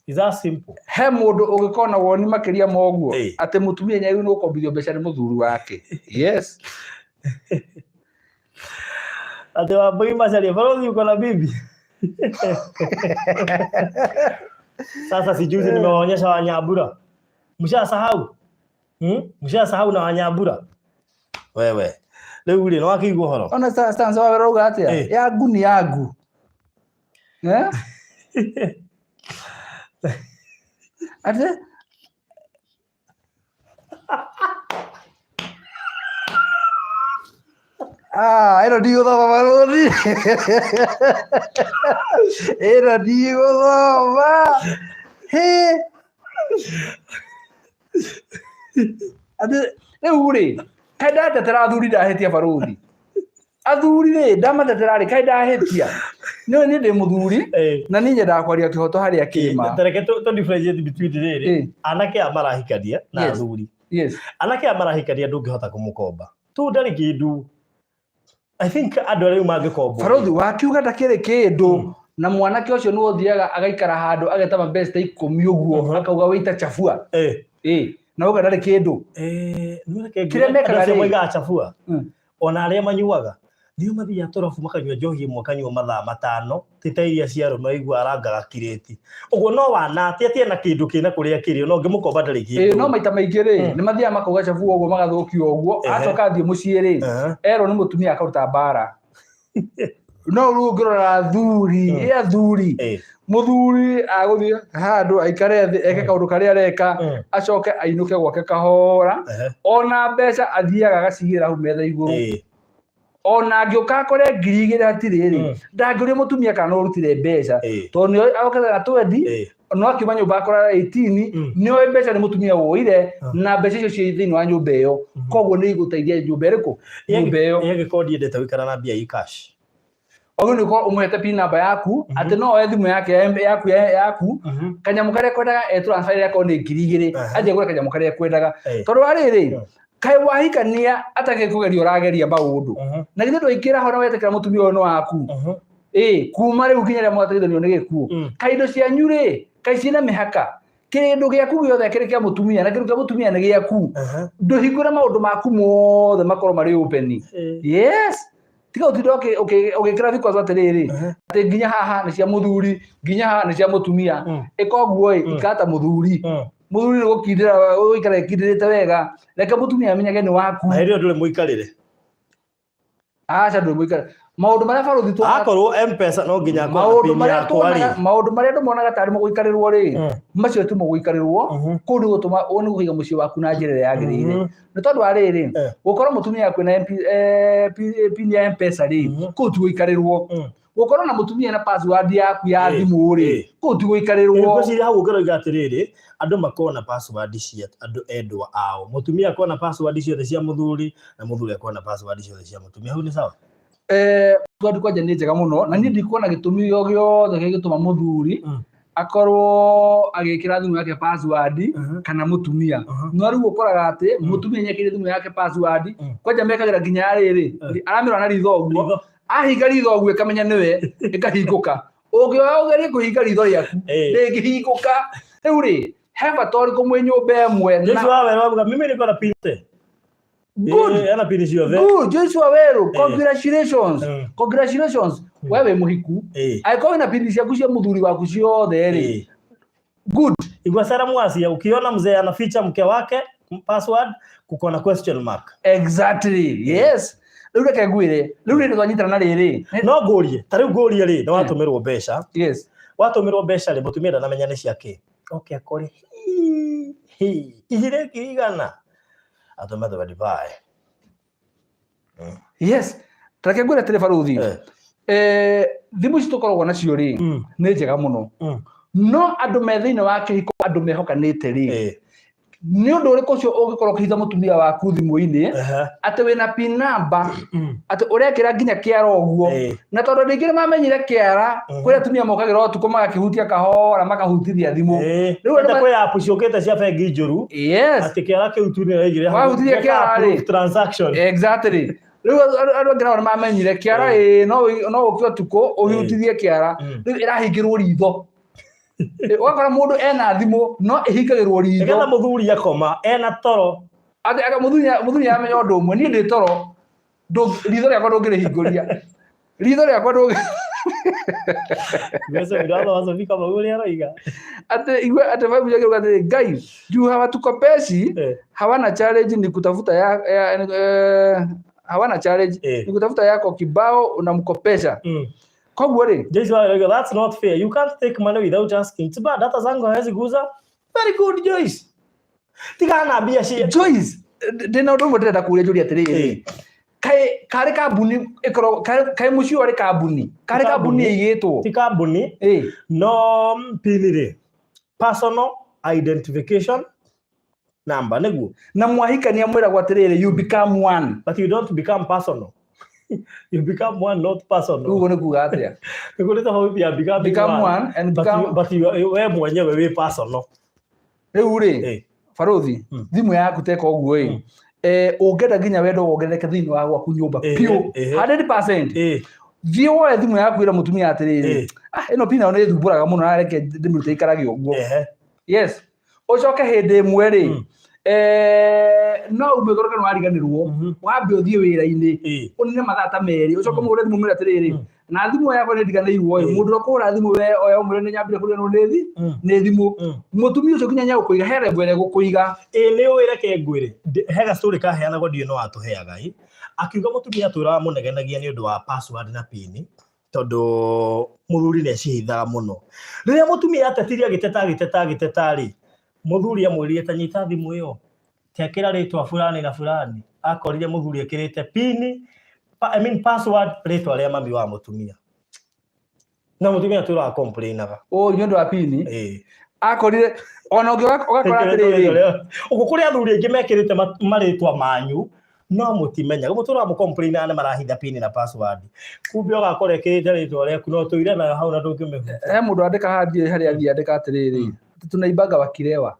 A: Is that simple.
B: He mũndũ ũngĩkorwo na woni makĩria ma ũguo, atĩ mũtumia nĩagĩrĩirwo nĩ gũkombithio mbeca nĩ mũthuri wake? Yes.
A: Atĩ Wambui Macharia, balozi uko na bibi? Sasa si juzi nimewaonyesha Wanyambura. Mshasahau? Mshasahau na Wanyambura? Wewe. Rĩu rĩ, nĩ wakĩigua ũhoro?
B: Ona stance wa rauga atĩa? Yangu ni yangu. Eh? Atĩ ah, ĩno ndigũthoma barũthi, ĩno ndigũthoma. Hĩ, atĩ rĩu rĩ, kaĩ ndatetera athuri, ndahĩtia barũthi? Athuri rĩ, ndamatetera rĩ, kaĩ ndahĩtia? Nĩ niĩ ndĩ mũthuri, na niĩ nyendaga kwaria kĩhoto harĩa kĩma.
A: Tareke tũ differentiate between rĩrĩ, anake aya marahikania na athuri. Anake aya marahikania ndũngĩhota kũmũkomba. Tu ndarĩ kĩndũ. I think andũ arĩa rĩu mangĩkombwo.
B: Barũthi wakiuga ndakĩrĩ kĩndũ. Na mwanake ũcio nĩ ũthiaga agaikara handũ ageta mabeste 10 ũguo, akauga wĩita chafua. Ĩ na uga ndarĩ kĩndũ.
A: Nĩreke
B: Kĩrĩa mekaga
A: andũ acio
B: rĩ?
A: moigaga chafua, ona arĩa manyuaga nĩo mathiaga tũrabu makanyua njohi ĩmwe, akanyua mathaa 5, ti ta iria cia arũme waigua arangaga kirĩti ũguo. No wana ti atĩ ena kĩndũ kĩna kũrĩa kĩrĩ, ona ũngĩmũkomba ndarĩ
B: Ĩ, no
A: kĩndũ.
B: Maita maingĩ rĩ, nĩ mathiaga makauga chafua ũguo, magathũkio ũguo. Acoka athiĩ mũciĩ rĩ, erwo nĩ mũtumia akaruta mbara. No rĩu ũngĩrora athuri, ĩ athuri, mũthuri agũthiĩ handũ aikare thĩ eke kaũndũ karĩa areka, acoke ainũke gwake kahora. Ona mbeca athiaga agacigĩra hau metha igũrũ. Ona angĩũka akore 2000 hatirĩ rĩ, ndangĩũria mũtumia kana no ũrutire mbeca, tondũ nĩ okete na 20. No akiuma nyũmba akora 18. Nĩ oĩ mbeca nĩ mũtumia woire, na mbeca icio ciĩ thĩinĩ wa nyũmba ĩyo, koguo nĩ igũteithia nyũmba ĩrĩkũ, nyũmba ĩyo.
A: Ĩ angĩkorwo ndiendete gũikara na mbia i cash?
B: Wagĩrĩirwo nĩ gũkorwo ũmũhete pin number yaku, atĩ no oe thimũ yake yaku yaku kanyamũ karĩa kwendaga e transfer ĩrĩa akorwo nĩ 2000, athiĩ agũre kanyamũ karĩa kwendaga. Tondũ wa rĩrĩ, kaĩ wahikania atakĩ kũgeria ũrageria maũndũ, na githĩ ndwaingĩra ho na wetĩkĩra mũtumia ũyũ nĩ waku? Ĩ kuma rĩu nginya rĩrĩa mũgateithanio nĩ gĩkuũ. Kaĩ indo cianyu rĩ, kaĩ ciĩna mĩhaka? Kĩndũ gĩaku gĩothe kĩrĩ kĩa mũtumia, na kĩndũ kĩa mũtumia nĩ gĩaku. Ndũhingũre maũndũ maku mothe makorwo marĩ open. Yes, tiga ũtinde ũgĩkĩra vikwazo atĩrĩrĩ, atĩ nginya haha nĩ cia mũthuri, nginya haha nĩ cia mũtumia. Ĩka ũguo ĩ, ikara ta mũthuri. Mũthuri nĩ gũkindĩra, ũikara ĩkindĩrĩte wega. Reke mũtumia amenyage nĩ waku.
A: Na hĩndĩ ĩyo ndũrĩ mũikarĩre.
B: Aca, ndũrĩ mũikarĩre. Maũndũ marĩa barũthi tuonaga
A: Akorwo M-Pesa no nginya akorwo na
B: maũndũ
A: pin
B: marĩa
A: yakwa
B: tuonaga
A: rĩ.
B: Maũndũ marĩa andũ monaga tarĩ mũgũikarĩrwo rĩ, macio ti mũgũikarĩrwo. Kũu nĩ gũtũma ũũ nĩ kũiga mũciĩ waku na njĩra ĩrĩa yagĩrĩire. Nĩ tondũ wa rĩrĩ, gũkorwo mũtumia waku na pin ya M-Pesa rĩ, kũu ti gũikarĩrwo. Gũkorwo na mũtumia na password yaku ya thimũ rĩ, kũu ti gũikarĩrwo.
A: Ngwĩciria hau ũngĩroiga atĩrĩrĩ, andũ makorwo na password cia andũ endwa ao, mũtumia akorwo na password ciothe cia mũthuri, na mũthuri akorwo na password ciothe cia mũtumia, hau nĩ sawa.
B: Password kwanja nĩ njega mũno, na niĩ ndikuona gĩtũmi o gĩothe gĩgĩtũma mũthuri akorwo agĩkĩra thimũ yake password kana mũtumia. No rĩu ũkoraga atĩ mũtumia nĩekĩrire thimũ yake password. Kwanja mekagĩra nginya ya rĩrĩ, aramĩrora na ritho ũguo.
A: Ritho.
B: Ahinga ritho ũguo ĩkamenya nĩwe, ĩkahingũka. Ũngĩoya ũgerie kũhinga ritho rĩaku, ndĩngĩhingũka. Rĩu rĩ, he bata ũrĩkũ mwĩ nyũmba ĩmwe na
A: Joshua Waweru auga mimi niko na pin te.
B: Good.
A: Ena pin ciothe.
B: Good, Joshua Weru, congratulations. Congratulations. We wĩ mũhiku. Angĩkorwo wĩna pini ciaku cia mũthuri waku ciothe rĩ, good.
A: Igua Sara Mwasia, ukiona mzee anaficha mke wake password, kuko na question mark.
B: Exactly. Yes. Rĩu reke ngwĩre, rĩu rĩrĩ twanyitana na rĩrĩ.
A: No ngũrie, ta rĩu ngũrie rĩ, nĩ watũmĩrwo mbeca. Watũmĩrwo mbeca rĩ, mũtumia ndanamenya nĩ cia kĩ. Oke akore hi hi igĩrĩ 100,000 atũme 25.
B: Yes. Reke ngwĩre atĩrĩ barũthi. Thimũ ici tũkoragwo nacio rĩ, nĩ njega mũno. No andũ me thĩinĩ wa kĩhiko, andũ mehokanĩte rĩ, nĩ ũndũ ũrĩkũ ũcio ũngĩkorwo ũkĩhitha mũtumia waku thimũ-inĩ, atĩ wĩna pin number, atĩ ũrekĩra nginya kĩara ũguo? Na tondũ andũ aingĩ nĩ mamenyire kĩara, kũrĩ atumia mokagĩra ũtukũ magakĩhutia kahora, makahutithia thimũ. Rĩu andũ
A: Enda kwĩ app ciũkĩte cia bengi njũru, atĩ kĩara kĩu tu nĩ ũraigĩrĩra hau,
B: Wahutirie
A: gĩka
B: kĩara rĩ.
A: approve transaction.
B: Exactly. Rĩu andũ angĩ nao nĩ mamenyire kĩara, ĩĩ, no ũke ũtukũ ũhutithie kĩara. Rĩu ĩrahingĩrwo ritho. Ũgakora mũndũ ena thimũ no ĩhingagĩrwo ritho.
A: Nĩgetha mũthuri akoma ena toro.
B: Atĩ mũthuri aramenya ũndũ ũmwe, niĩ ndĩ toro, ritho rĩakwa ndũngĩrĩhingũria, ritho rĩakwa ndũngĩ
A: Mbeca biratho kama ũrĩa aroiga.
B: Atĩ igwe atĩ Bible yake atĩ Ngai juu hawatukopeshi. Hawana challenge ni kutafuta ya hawana challenge ni kutafuta yako kibao unamkopesha. Koguo rĩ,
A: Joyce Waweru, that's not fair. You can't take money without asking. It's bad. Data zangu hawezi guza. Very good, Joyce. Tigana na mbia cia.
B: Joyce, ndĩna ũndũ ũmwe ndĩrenda kũũria njũrie atĩrĩrĩ, kaĩ karĩ kambuni ĩkoragwo kaĩ mũciĩ ũyũ arĩ kambuni, karĩ kambuni ĩigĩtwo?
A: Ti kambuni. No pin rĩ. Personal identification number nĩguo.
B: Na mwahikania mwĩragwo atĩrĩrĩ, you become one.
A: But you don't become personal. You become one, not personal.
B: Ũguo nĩ kuga atĩa?
A: Nĩguo nĩ tofauti ya becoming
B: Become
A: one.
B: one and
A: But
B: become
A: you, we mwenyewe wĩ personal.
B: Rĩu rĩ, barũthi, thimũ yaku teka ũguo ĩ, ũngĩenda nginya wendo wongerereke thĩinĩ wa gwaku nyũmba, piũ, 100%. Thiĩ woe thimũ yaku ĩra mũtumia atĩrĩrĩ, "Ah, ĩno pin nayo nĩ ĩthumbũraga mũno, na reke ndĩmĩrute ĩikarage ũguo." Yes, ũcoke hĩndĩ ĩmwe rĩ, no ume ũthondeke nĩ wariganĩrwo, wambe ũthiĩ wĩra-inĩ, ũnine mathaa ta 2, ũcoke mũhũre thimũ mwĩre atĩrĩrĩ, na thimũ yakwa nĩ ndiganĩirwo ĩ, mũndũ ũrĩa ũkũhũra thimũ we oya ũmwĩre nĩ nyambire kũriganĩrwo nĩ thi nĩ thimũ. Mũtumia ũcio nginya nĩegũkũiga, he level ĩrĩa egũkũiga.
A: Ĩ nĩ ũĩ, reke ngwĩre, he gastory kaheanagwo, ndiũĩ no atũheaga ĩ, akiuga mũtumia atũraga mũnegenagia nĩ ũndũ wa password na pin, tondũ mũthuri nĩ acihithaga mũno. Rĩrĩa mũtumia atetirie, agĩteta agĩteta agĩteta rĩ, mũthuri amwĩrire, "Ta nyita thimũ ĩyo, tekĩra rĩtwa fulani na fulani." Akorire mũthuri ekĩrĩte pin, I mean password, rĩtwa rĩa mami wa mũtumia, na mũtumia atũraga complainaga.
B: Ũ nĩ ũndũ wa pin?
A: Ĩĩ.
B: Akorire ona ũngĩ ũgakora atĩrĩrĩ,
A: Ũguo kũrĩ athuri aingĩ mekĩrĩte marĩtwa manyu no mũtimenyaga, mũtũraga mũcomplainaga nĩ marahitha pin na password, kumbe ũgakora ĩkĩrĩte rĩtwa rĩaku no tũire nayo hau na ndũngĩmĩhutia.
B: He mũndũ andĩka haha, ndiũĩ harĩa athiĩ, andĩka atĩrĩrĩ, atĩ tunaibanga wakilewa.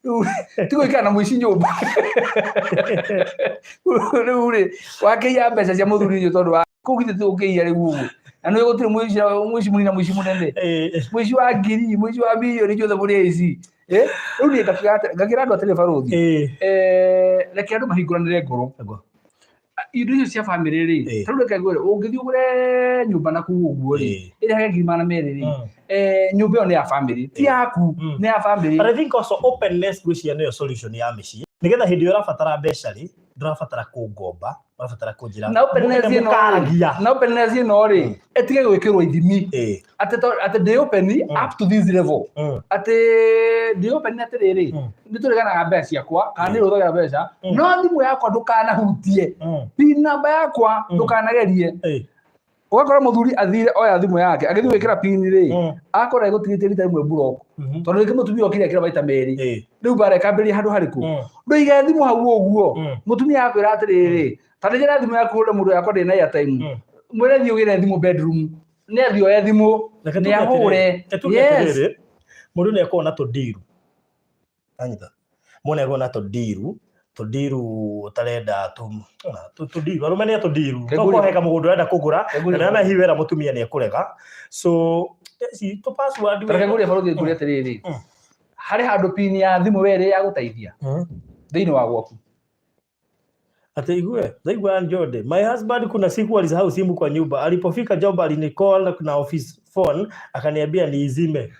B: Rĩu, ti gũikara na mũici nyũmba. Rĩu rĩ, wakĩiya mbeca cia mũthuri ũcio, tondũ wa kũu githĩ ti gũkĩiya rĩu ũguo? Na nĩ gũtirĩ mũici, mũici mũnini na mũici mũnene, mũici wa ngiri, mũici wa mirioni, inyuothe mũrĩ aici. Eh, rĩu niĩ ngakĩra andũ atĩrĩ, barũthi, reke andũ mahingũranĩre ngoro. Indo icio cia bamĩrĩ rĩ, ta rĩu reke ngwĩre, ũngĩthiĩ ũgũre nyũmba na kũu ũguo rĩ, ĩrĩhage 200,000 rĩ, nyũmba ĩyo nĩ ya bamĩrĩ, ti yaku, nĩ ya bamĩrĩ.
A: But I think also openness ngwĩciria nĩyo solution ya mĩciĩ, nĩgetha hĩndĩ ĩrĩa ũrabatara mbeca rĩ, ndũrabatara kũngomba, ũrabatara kũnjĩra.
B: Na openness ĩno rĩ,
A: Mũkaragia.
B: na openness ĩno rĩ, ĩtige gwĩkĩrwo ithimi, atĩ atĩ ndĩ open up to this level, atĩ ndĩ open atĩrĩrĩ, nĩ tũrĩganaga mbeca ciakwa kana nĩ rũthagĩra mbeca, no thimũ yakwa ndũkanahutie, pin number yakwa ndũkanagerie. Ũgakora mũthuri athire oya thimũ yake, agĩthiĩ gwĩkĩra pin rĩ, akora ĩgũtigĩtie rita rĩmwe block, tondũ rĩngĩ mũtumia okire ekĩra maita merĩ. Rĩu mbara ĩkambĩrĩria handũ harĩkũ? Ndũige thimũ hau ũguo. Mũtumia akwĩra atĩrĩrĩ, ta nĩnjĩra thimũ yaku ũrĩa mũndũ yakwa ndĩ na airtime, mwĩre thiĩ ũgĩre thimũ bedroom, nĩ athiĩ oye thimũ,
A: Reke
B: nĩ
A: tuge atĩrĩrĩ,
B: ahũre.
A: reke tuge atĩrĩrĩ, mũndũ nĩ akoragwo na tũndiru, anyita, mũndũ nĩ akoragwo na tũndiru, tũndiru ũtarenda tũndiru, arũme nĩ a tũndiru, no
B: Kengũria.
A: kũheka mũgũnda ũrenda kũgũra,
B: Kengũria.
A: na nĩona hihi wera mũtumia nĩ ekũrega, so ici tũ password.
B: Reke ngũrie barũthi, ngũrie atĩrĩrĩ, harĩ handũ pin ya thimũ werĩ ya gũteithia thĩinĩ wa gwaku?
A: Ati igue, ndaigua Njode. "My husband kuna siku alisahau simu kwa nyumba. Alipofika job alinicall na office phone akaniambia niizime.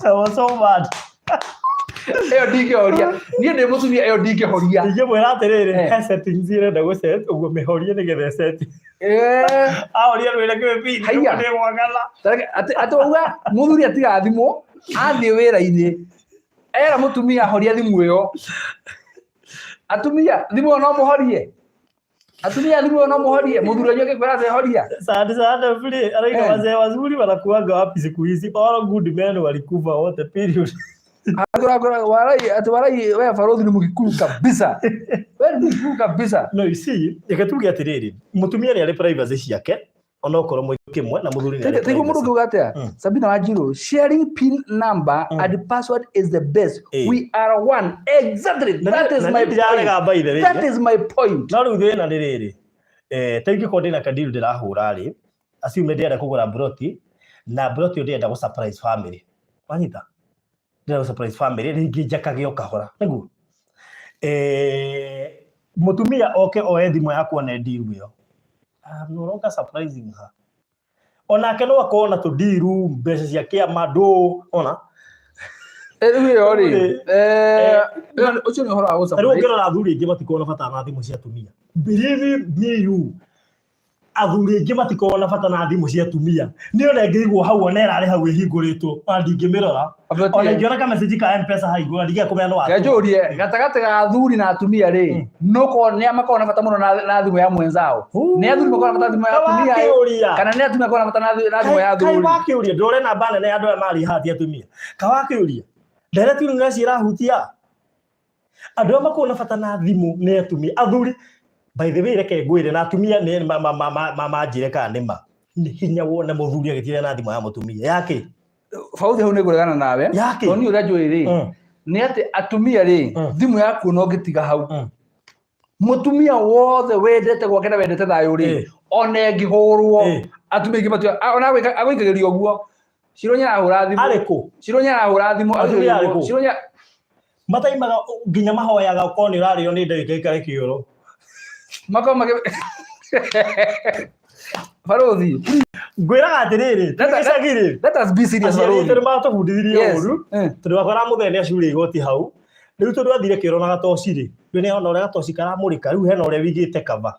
A: I was so mad."
B: Ĩyo ndingĩhoria, niĩ ndĩ mũtumia, ĩyo ndingĩhoria.
A: Ingĩmwĩra atĩrĩrĩ, he settings irenda gũset, ũguo mĩhorie nĩgetha ĩset. Ahoria rwĩre kĩwe pin.
B: Haiya.
A: Nĩ mwagana.
B: Atĩ wauga mũthuri atiga thimũ athiĩ wĩra-inĩ, era mũtumia horia thimũ ĩyo. Atumia, thimũ ĩyo no mũhorie? Atumia, thimũ ĩyo no mũhorie mũthuri wanyu agĩkwĩra atĩ horia?
A: Asante sana vile anaita. Wazee wazuri wanakuanga wapi siku hizi? All good men walikufa wote, period.
B: Akũra- warai atĩ warai, we barũthi nĩ mũgĩkũyũ kabisa, we nĩ mũgĩkũyũ kabisa.
A: No you see, reke tuge atĩrĩrĩ, mũtumia nĩ arĩ privacy ciake onokorwo mwĩ kĩmwe, na mũthuri nĩ arĩ
B: Taiguo mũndũ
A: privacy.
B: ũngĩuga atĩa? Sabina Wanjiru, "Sharing pin number and password is the best. We are one." Exactly.
A: Na
B: That is
A: na
B: my
A: niĩ ndirarega
B: point.
A: by the way.
B: That is my point.
A: No rĩu thĩna nĩ rĩrĩ, ta ingĩkorwo ndĩna kandiru ndĩrahũra rĩ, assume ndĩrenda kũgũra mburoti, na mburoti ĩyo ndĩrenda gũ surprise family, wanyita, ndĩrenda gũ surprise family, rĩngĩ njakage o kahora nĩguo mũtumia oke oe thimũ yakwa na ndiru ĩyo. I'm no longer surprising her. Onake no akorwo na tũndiru, mbeca cia kĩama ndũ ona.
B: Rĩu ĩyo rĩ,
A: Rĩ,
B: ũcio nĩ ũhoro wa
A: rĩu
B: gũ-surprise.
A: Ũngĩrora athuri aingĩ matikoragwo na bata na thimũ cia atumia. Believe me you, athuri aingĩ matikoragwo na bata na thimũ cia atumia. Niĩ ona ĩngĩigwo hau, ona ĩrarĩ hau ĩhingũrĩtwo, ona ndingĩmĩrora. Ona ingĩona ka message ka M-Pesa hau igũrũ, ndingĩenda kũmenya no
B: Reke njũrie, gatagatĩ ga athuri na atumia rĩ, nũkorwo nĩ a makoragwo na bata mũno na thimũ ya mwenzao? Nĩ athuri makoragwo na bata na thimũ ya atumia ĩ,
A: Kawakĩũria.
B: kana nĩ atumia makoragwo na bata na thimũ ya
A: Kaĩ
B: athuri?
A: wakĩũria, ndũre namba nene ya andũ aya marĩ haha ti atumia. Kawakĩũria ndereti nĩ irahutia andũ arĩa makoragwo na bata na thimũ nĩ atumia. Athuri, by the way, reke ngwĩre, na atumia nĩ manjĩre kana nĩ ma nĩ hinya wone mũthuri agĩtinda na thimũ ya mũtumia yake.
B: Bauthi, hau nĩ ngũregana nawe.
A: Yake.
B: Tondũ niĩ ũrĩa njũĩ rĩ, nĩ atĩ atumia rĩ, thimũ yaku ona ũngĩtiga hau, Mutumia wothe wendete gwake na wendete thayũ rĩ, ona ĩngĩhũrwo, atumia aingĩ matua ona agũikagĩria ũguo. Cironya arahũra thimũ.
A: Arĩkũ?
B: Cironya arahũra thimũ.
A: Atumia arĩkũ?
B: Cironya.
A: Mataimaga nginya mahoyaga ũkorwo nĩ ũrarĩo nĩ ndagĩka ikare kĩoro.
B: Makorwo magĩ Barothi.
A: Ngwĩraga atĩrĩrĩ, gĩcagi-rĩ,
B: Let us be serious.
A: Aciari
B: Barothi.
A: aitũ nĩ matũbundithirie ũru, tondũ wakora mũthee nĩ acurĩa igoti hau. Rĩu tondũ athire kĩoro na gatoci rĩ, rĩu nĩ ona ũrĩa gatoci karamũrĩka, rĩu hena ũrĩa wĩigĩte kaba.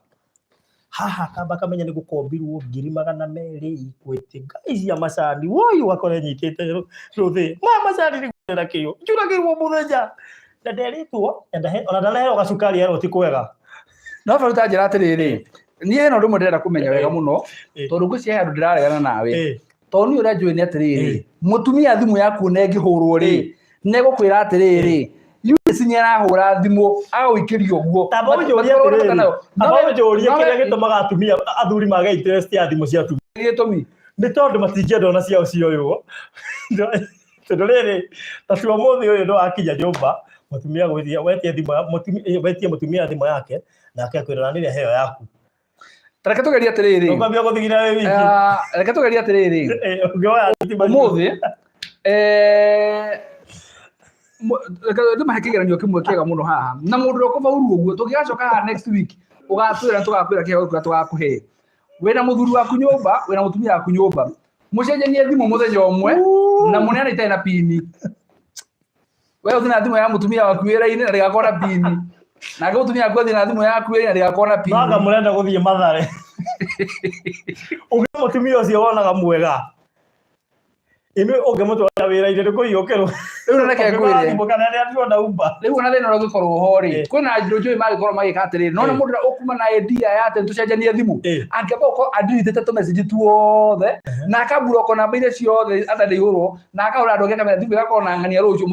A: Haha kamba kamenya nĩ gũkombirwo 200,000 Equity. Ngai cia macani, woi, ũgakora ĩnyitĩte rũthĩ. Ma macani nĩ na kĩo. Njuragĩrwo mũthenya. Na nderĩtwo, ona ndanaheo gacukari erwo ti kwega.
B: No baru ta njĩra atĩrĩrĩ, niĩ hena ũndũ ũmwe ndĩrenda kũmenya wega mũno, tondũ ngwĩciria he handũ ndĩraregana nawe. Tondũ niĩ ũrĩa njũĩ nĩ atĩrĩrĩ, mũtumia thimũ yaku ona ĩngĩhũrwo rĩ, nĩ egũkwĩra atĩrĩrĩ, Eunice nĩ arahũra thimũ agũikĩria ũguo.
A: Tamba ũnjũrie atĩrĩrĩ, tamba ũnjũrie kĩrĩa gĩtũmaga atumia athuri mage interest ya thimũ cia atumia.
B: Gĩtũmi?
A: Nĩ tondũ matingĩenda ona ciao cioywo. Tondũ rĩrĩ, ta tua ũmũthĩ ũyũ nĩwakinya nyũmba, mũtumia agwĩtie, wetie thimũ ya, mũtumia, wetie mũtumia thimũ yake, nake akwĩra na nĩrĩ heo yaku.
B: Reke tũgerie atĩrĩrĩ.
A: Ũkwambia gũthigina wĩ wiki.
B: Ah, reke tũgerie atĩrĩrĩ.
A: Ũngĩoya thitima.
B: Ũmũthĩ, reke ndĩmahe kĩgeranio kĩmwe kĩega mũno haha. Na mũndũ ũrĩa ũkũbauru ũguo, tũngĩgacoka haha next week, ũgatwĩra tũgakwĩra kĩheo kĩrĩa tũgakũhe. Wĩna mũthuri waku nyũmba, wĩna mũtumia waku nyũmba. Mũcenjanie thimũ mũthenya ũmwe, na mũneane itarĩ na pini. We ũthiĩ na thimũ ya mũtumia waku wĩra-inĩ na ndĩgakorwo na pini. Nake mũtumia waku athiĩ na thimũ yaku wĩra-inĩ na ndĩgakorwo na pini.
A: Nanga mũrenda gũthiĩ Mathare. Ũngĩ mũtumia ũcio wonaga mwega. Inyuĩ ũngĩmũtwara wĩra-inĩ nĩ kũiyũkĩrwo.
B: Rĩu na reke
A: Ũngĩgũra
B: ngwĩre.
A: thimũ kana nĩ atuona Uber.
B: Rĩu ona thĩna ũrĩa ũngĩkorwo ho rĩ, kwĩna andũ njũĩ mangĩkorwo magĩka atĩrĩrĩ, nona mũndũ ũrĩa ũkuma na idea ya atĩ tũcenjanie thimũ, angĩamba gũkorwo adelete tũmessage tuothe, na akaburoko namba iria ciothe atarĩ ihũrwo, na akahũra andũ angĩ akamera thimũ ĩgakorwo na ng'ania rũciũ,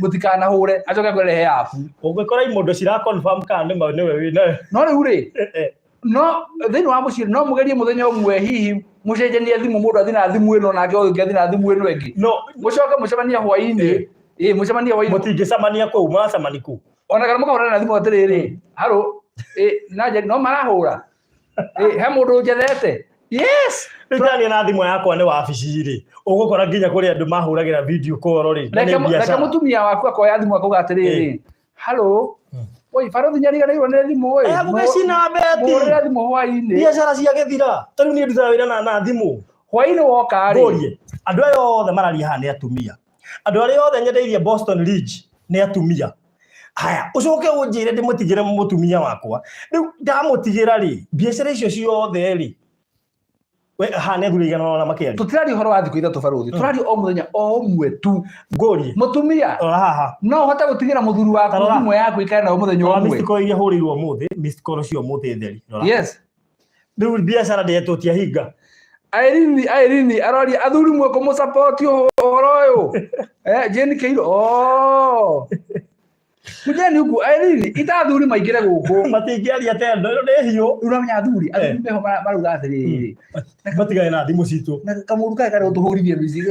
B: mũtikanahũre, acoke akwĩre rehe yaku.
A: Ũngĩkora imondo cira confirm kana nĩ ma nĩwe wĩnayo.
B: No rĩu rĩ, no thĩinĩ wa mũciĩ no mũgerie mũthenya ũmwe hihi mũcenjanie thimũ, mũndũ athiĩ na thimũ ĩno nake ũngĩ athiĩ na thimũ ĩno ĩngĩ.
A: No
B: mũcoke mũcemanie hwaĩ-inĩ. Ĩ, mũcemanie hwaĩ-inĩ.
A: Mũtingĩcemania kũu, mũracemania kũ?
B: Ona kana mũkahũrana na thimũ atĩrĩrĩ, haro, ĩ, na Njeri, no marahũra. Ĩ, he mũndũ njethete. Yes.
A: Rĩu tania na thimũ yakwa nĩ wabici rĩ, ũgũkora nginya kũrĩ andũ mahũragĩra video call rĩ, na nĩ
B: Reke
A: biacara.
B: mũtumia waku akoya thimũ akauga atĩrĩrĩ, halo, oi, barothi nĩariganĩirwo nĩ thimũ ĩ.
A: Agũgĩcina beti.
B: Mũhũrĩre thimũ hwaĩ-inĩ.
A: Biacara ciagĩthira. Ta rĩu niĩ ndutaga wĩra na thimũ.
B: Hwaĩ-inĩ woka rĩ.
A: Ngũrie, andũ aya othe mararia haha nĩ atumia. Andũ arĩa othe nyendeirie Boston Ridge nĩ atumia. Haya, ũcoke ũnjĩre ndĩmũtigĩre mũtumia wakwa. Rĩu ndamũtigĩra rĩ, biacara icio ciothe rĩ, we haha nĩ athuri aigana ũna makĩaria.
B: Tũtiraria ũhoro wa thikũ ithatũ barothi, tũraria o mũthenya o ũmwe tu.
A: Ngũrie.
B: Mũtumia,
A: Rora haha.
B: no ũhote gũtigĩra mũthuri waku
A: Tarora.
B: thimũ yaku ikare nayo mũthenya
A: Rora
B: ũmwe.
A: missed call iria hũrĩirwo ũmũthĩ, missed call cio ũmũthĩ theri. Rora.
B: Yes.
A: Rĩu biacara ndĩretwo tiahinga.
B: Irene, Irene aroria athuri mwe kũmũsupport ũhoro ũyũ. Jane Kĩirũ, oh. Kujeni huku Irene, ita athuri maingĩre gũkũ.
A: Matingĩaria tendo, ĩno nĩ hiũ.
B: Rĩu ũramenya athuri, athuri meho marauga atĩrĩrĩ.
A: Matigane na thimũ citũ.
B: Na kamũndũ kaya karĩa ũtũhũrithie mĩciĩ,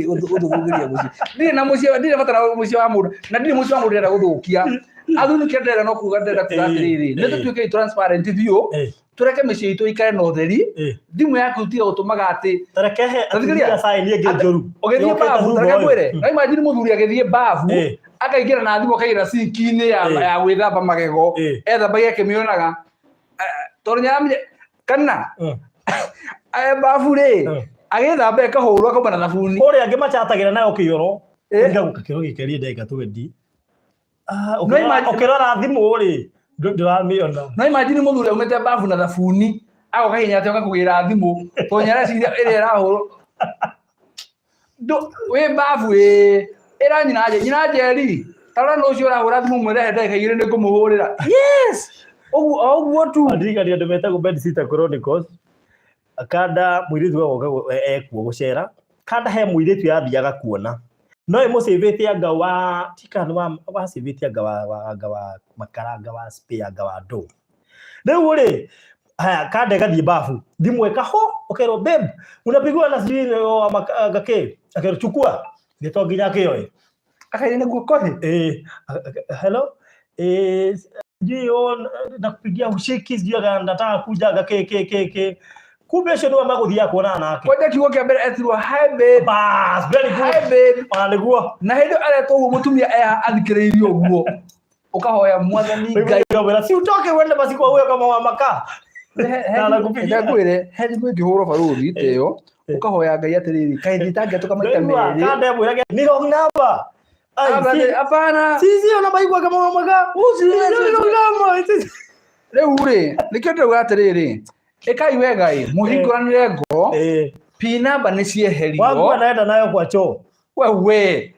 B: ũtũthũkĩrie mũciĩ. Ndirĩ na mũciĩ, ndirĩ bata na mũciĩ wa mũndũ, na ndirĩ mũciĩ wa mũndũ ndĩrenda gũthũkia. Athuri kĩrĩa ndĩrenda no kuga, ndĩrenda kuga atĩrĩrĩ, nĩ tũtuĩke transparent biũ, tũreke mĩciĩ itũ ikare na ũtheri. Thimũ yaku tiga gũtũmaga atĩ
A: Ta reke he
B: Tathikĩrĩria.
A: atumia sign ĩngĩ njũru.
B: Ũgĩthiĩ
A: Yũkĩte
B: babu,
A: thutha
B: ta reke
A: ũyũ.
B: ngwĩre, no imagine mũthuri agĩthiĩ babu, akaingĩra na thimũ akaingĩra sinki-inĩ ya gwĩthamba magego, ethambagia akĩmĩonaga. Tondũ nĩaramenya kana babu rĩ, agĩthamba ĩkahũrwo akauma na thabuni.
A: Kũrĩa angĩ macatagĩra nayo kĩoro. Ũrigagwo gakĩro gĩkerie ndagĩka 20.
B: No imagine
A: Ũkĩrora thimũ rĩ, ndũramĩona.
B: No imagine mũthuri aumĩte babu na thabuni, agoka hinya atĩ oka kũgĩra thimũ, tondũ nĩareciria ĩrĩa ĩrahũrwo. Wĩ babu ĩ, ĩra nyina nyina Njeri, ta rora nũ ũcio ũrahũra thimũ mwĩre he ndagĩka igĩrĩ nĩngũmũhũrĩra. Yes! Ũguo, o ũguo tu.
A: Ndirikania andũ metagwo Bedsitter Chronicles. Kanda mũirĩtu agoka ekuo gũcera. Kanda he mũirĩtu yathiaga kuona. No ĩmũcĩvĩte anga wa, tika nĩ wa wacĩvĩte anga wa, wa, anga wa makara, anga wa spare, anga wa ndũ. Rĩu rĩ, haya, kanda ĩgathiĩ babu. Thimũ ĩkaho, ũkerwo babe, unapigiwa na sijui ni wa anga kĩ. Akerwo chukua. Nĩ to nginya akĩoe.
B: Akaire nĩguo kohe.
A: Hello? Sijui, oh, nakupigia hushiki, sijui nataka kuja ga ke ke ke ke, kumbe ũcio nĩwe magũthiaga kuonana nake.
B: Kwanja kiugo kĩa mbere etirwo, "Hi babe."
A: Bas, very good.
B: "Hi babe."
A: Ona nĩguo.
B: Na hĩndĩ ĩyo aretwo ũguo, mũtumia eha athikĩrĩirie ũguo, ũkahoya Mwathani Ngai.
A: Ngai, si utoke uende basi kwa huyo kama wa makaa. Na anakupigia.
B: Ndakwĩre he thimũ ĩngĩhũrwo, barũthi, ta ĩyo, ũkahoya Ngai atĩrĩrĩ, kaĩ nditangĩatũka maita
A: Ndaigua,
B: merĩ.
A: kande mwĩrage ni wrong number. Ai,
B: Hapana.
A: si si ona maigua kama wa makaa.
B: Uci-
A: Ni wrong number.
B: Rĩu rĩ, nĩkĩo ndĩrauga atĩrĩrĩ, ĩkai wega ĩ, mũhingũranĩre ngoro. Pin number nĩ cieherio.
A: Waku anaenda nayo kwa choo.
B: Wewe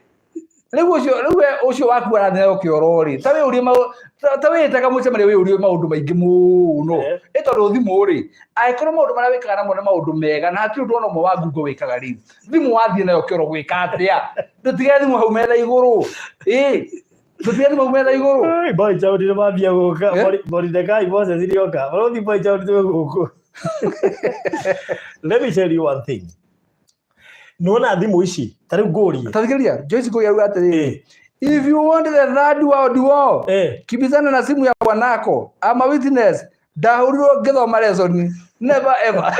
B: rĩu ũcio, rĩu we ũcio waku arathiĩ nayo kĩoro rĩ, ta wĩũrie ta wĩĩtaga mũcemanio, wĩũrie maũndũ maingĩ mũno. Ĩ tondũ thimũ rĩ, angĩkorwo maũndũ marĩa wĩkaga namo nĩ maũndũ mega na hatirĩ ũndũ ona ũmwe wa ngungo wĩkaga rĩ, thimũ wathiĩ nayo kĩoro gwĩka atĩa? Ndũtige thimũ hau metha igũrũ, ĩ ndũtige thimũ hau metha igũrũ.
A: Ai, boy child nĩ mambia gũka. Mordecai Moses nĩoka. Barũthi boy child twĩ gũkũ. Let me tell you one thing. Nĩwona thimũ ici, ta rĩu ngũrie.
B: Tathikĩrĩria Joyce Ngũi auga atĩrĩrĩ, "If you want the third world war, kimbizana na simu ya bwanako. I'm a witness, ndahũrirwo ngĩthoma lesson. Never ever."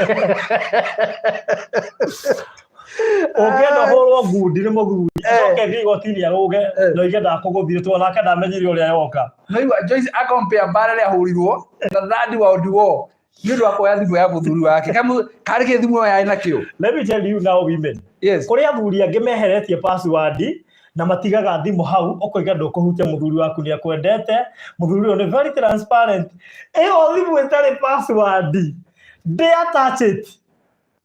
A: Ũngĩenda hũrwo ngundi nĩ mũthuri, acoke thiĩ igoti-inĩ arũge na oige ndakũgũthire, tondũ nake ndamenyire ũrĩa yoka.
B: Naigua Joyce akompea mbara ĩrĩa ahũrirwo na third world war nĩ ũndũ wa kuoya thimũ ya mũthuri wake. Karĩ kĩ thimũ ĩyo yarĩ nakĩo?
A: Let me tell you now, women. Kũrĩ athuri angĩ meheretie password na matigaga thimũ hau, ũkoiga ndũkũhutia, mũthuri waku nĩ akwendete, mũthuri ũyũ nĩ very transparent. Ĩyo thimũ ĩtarĩ password, dare touch it.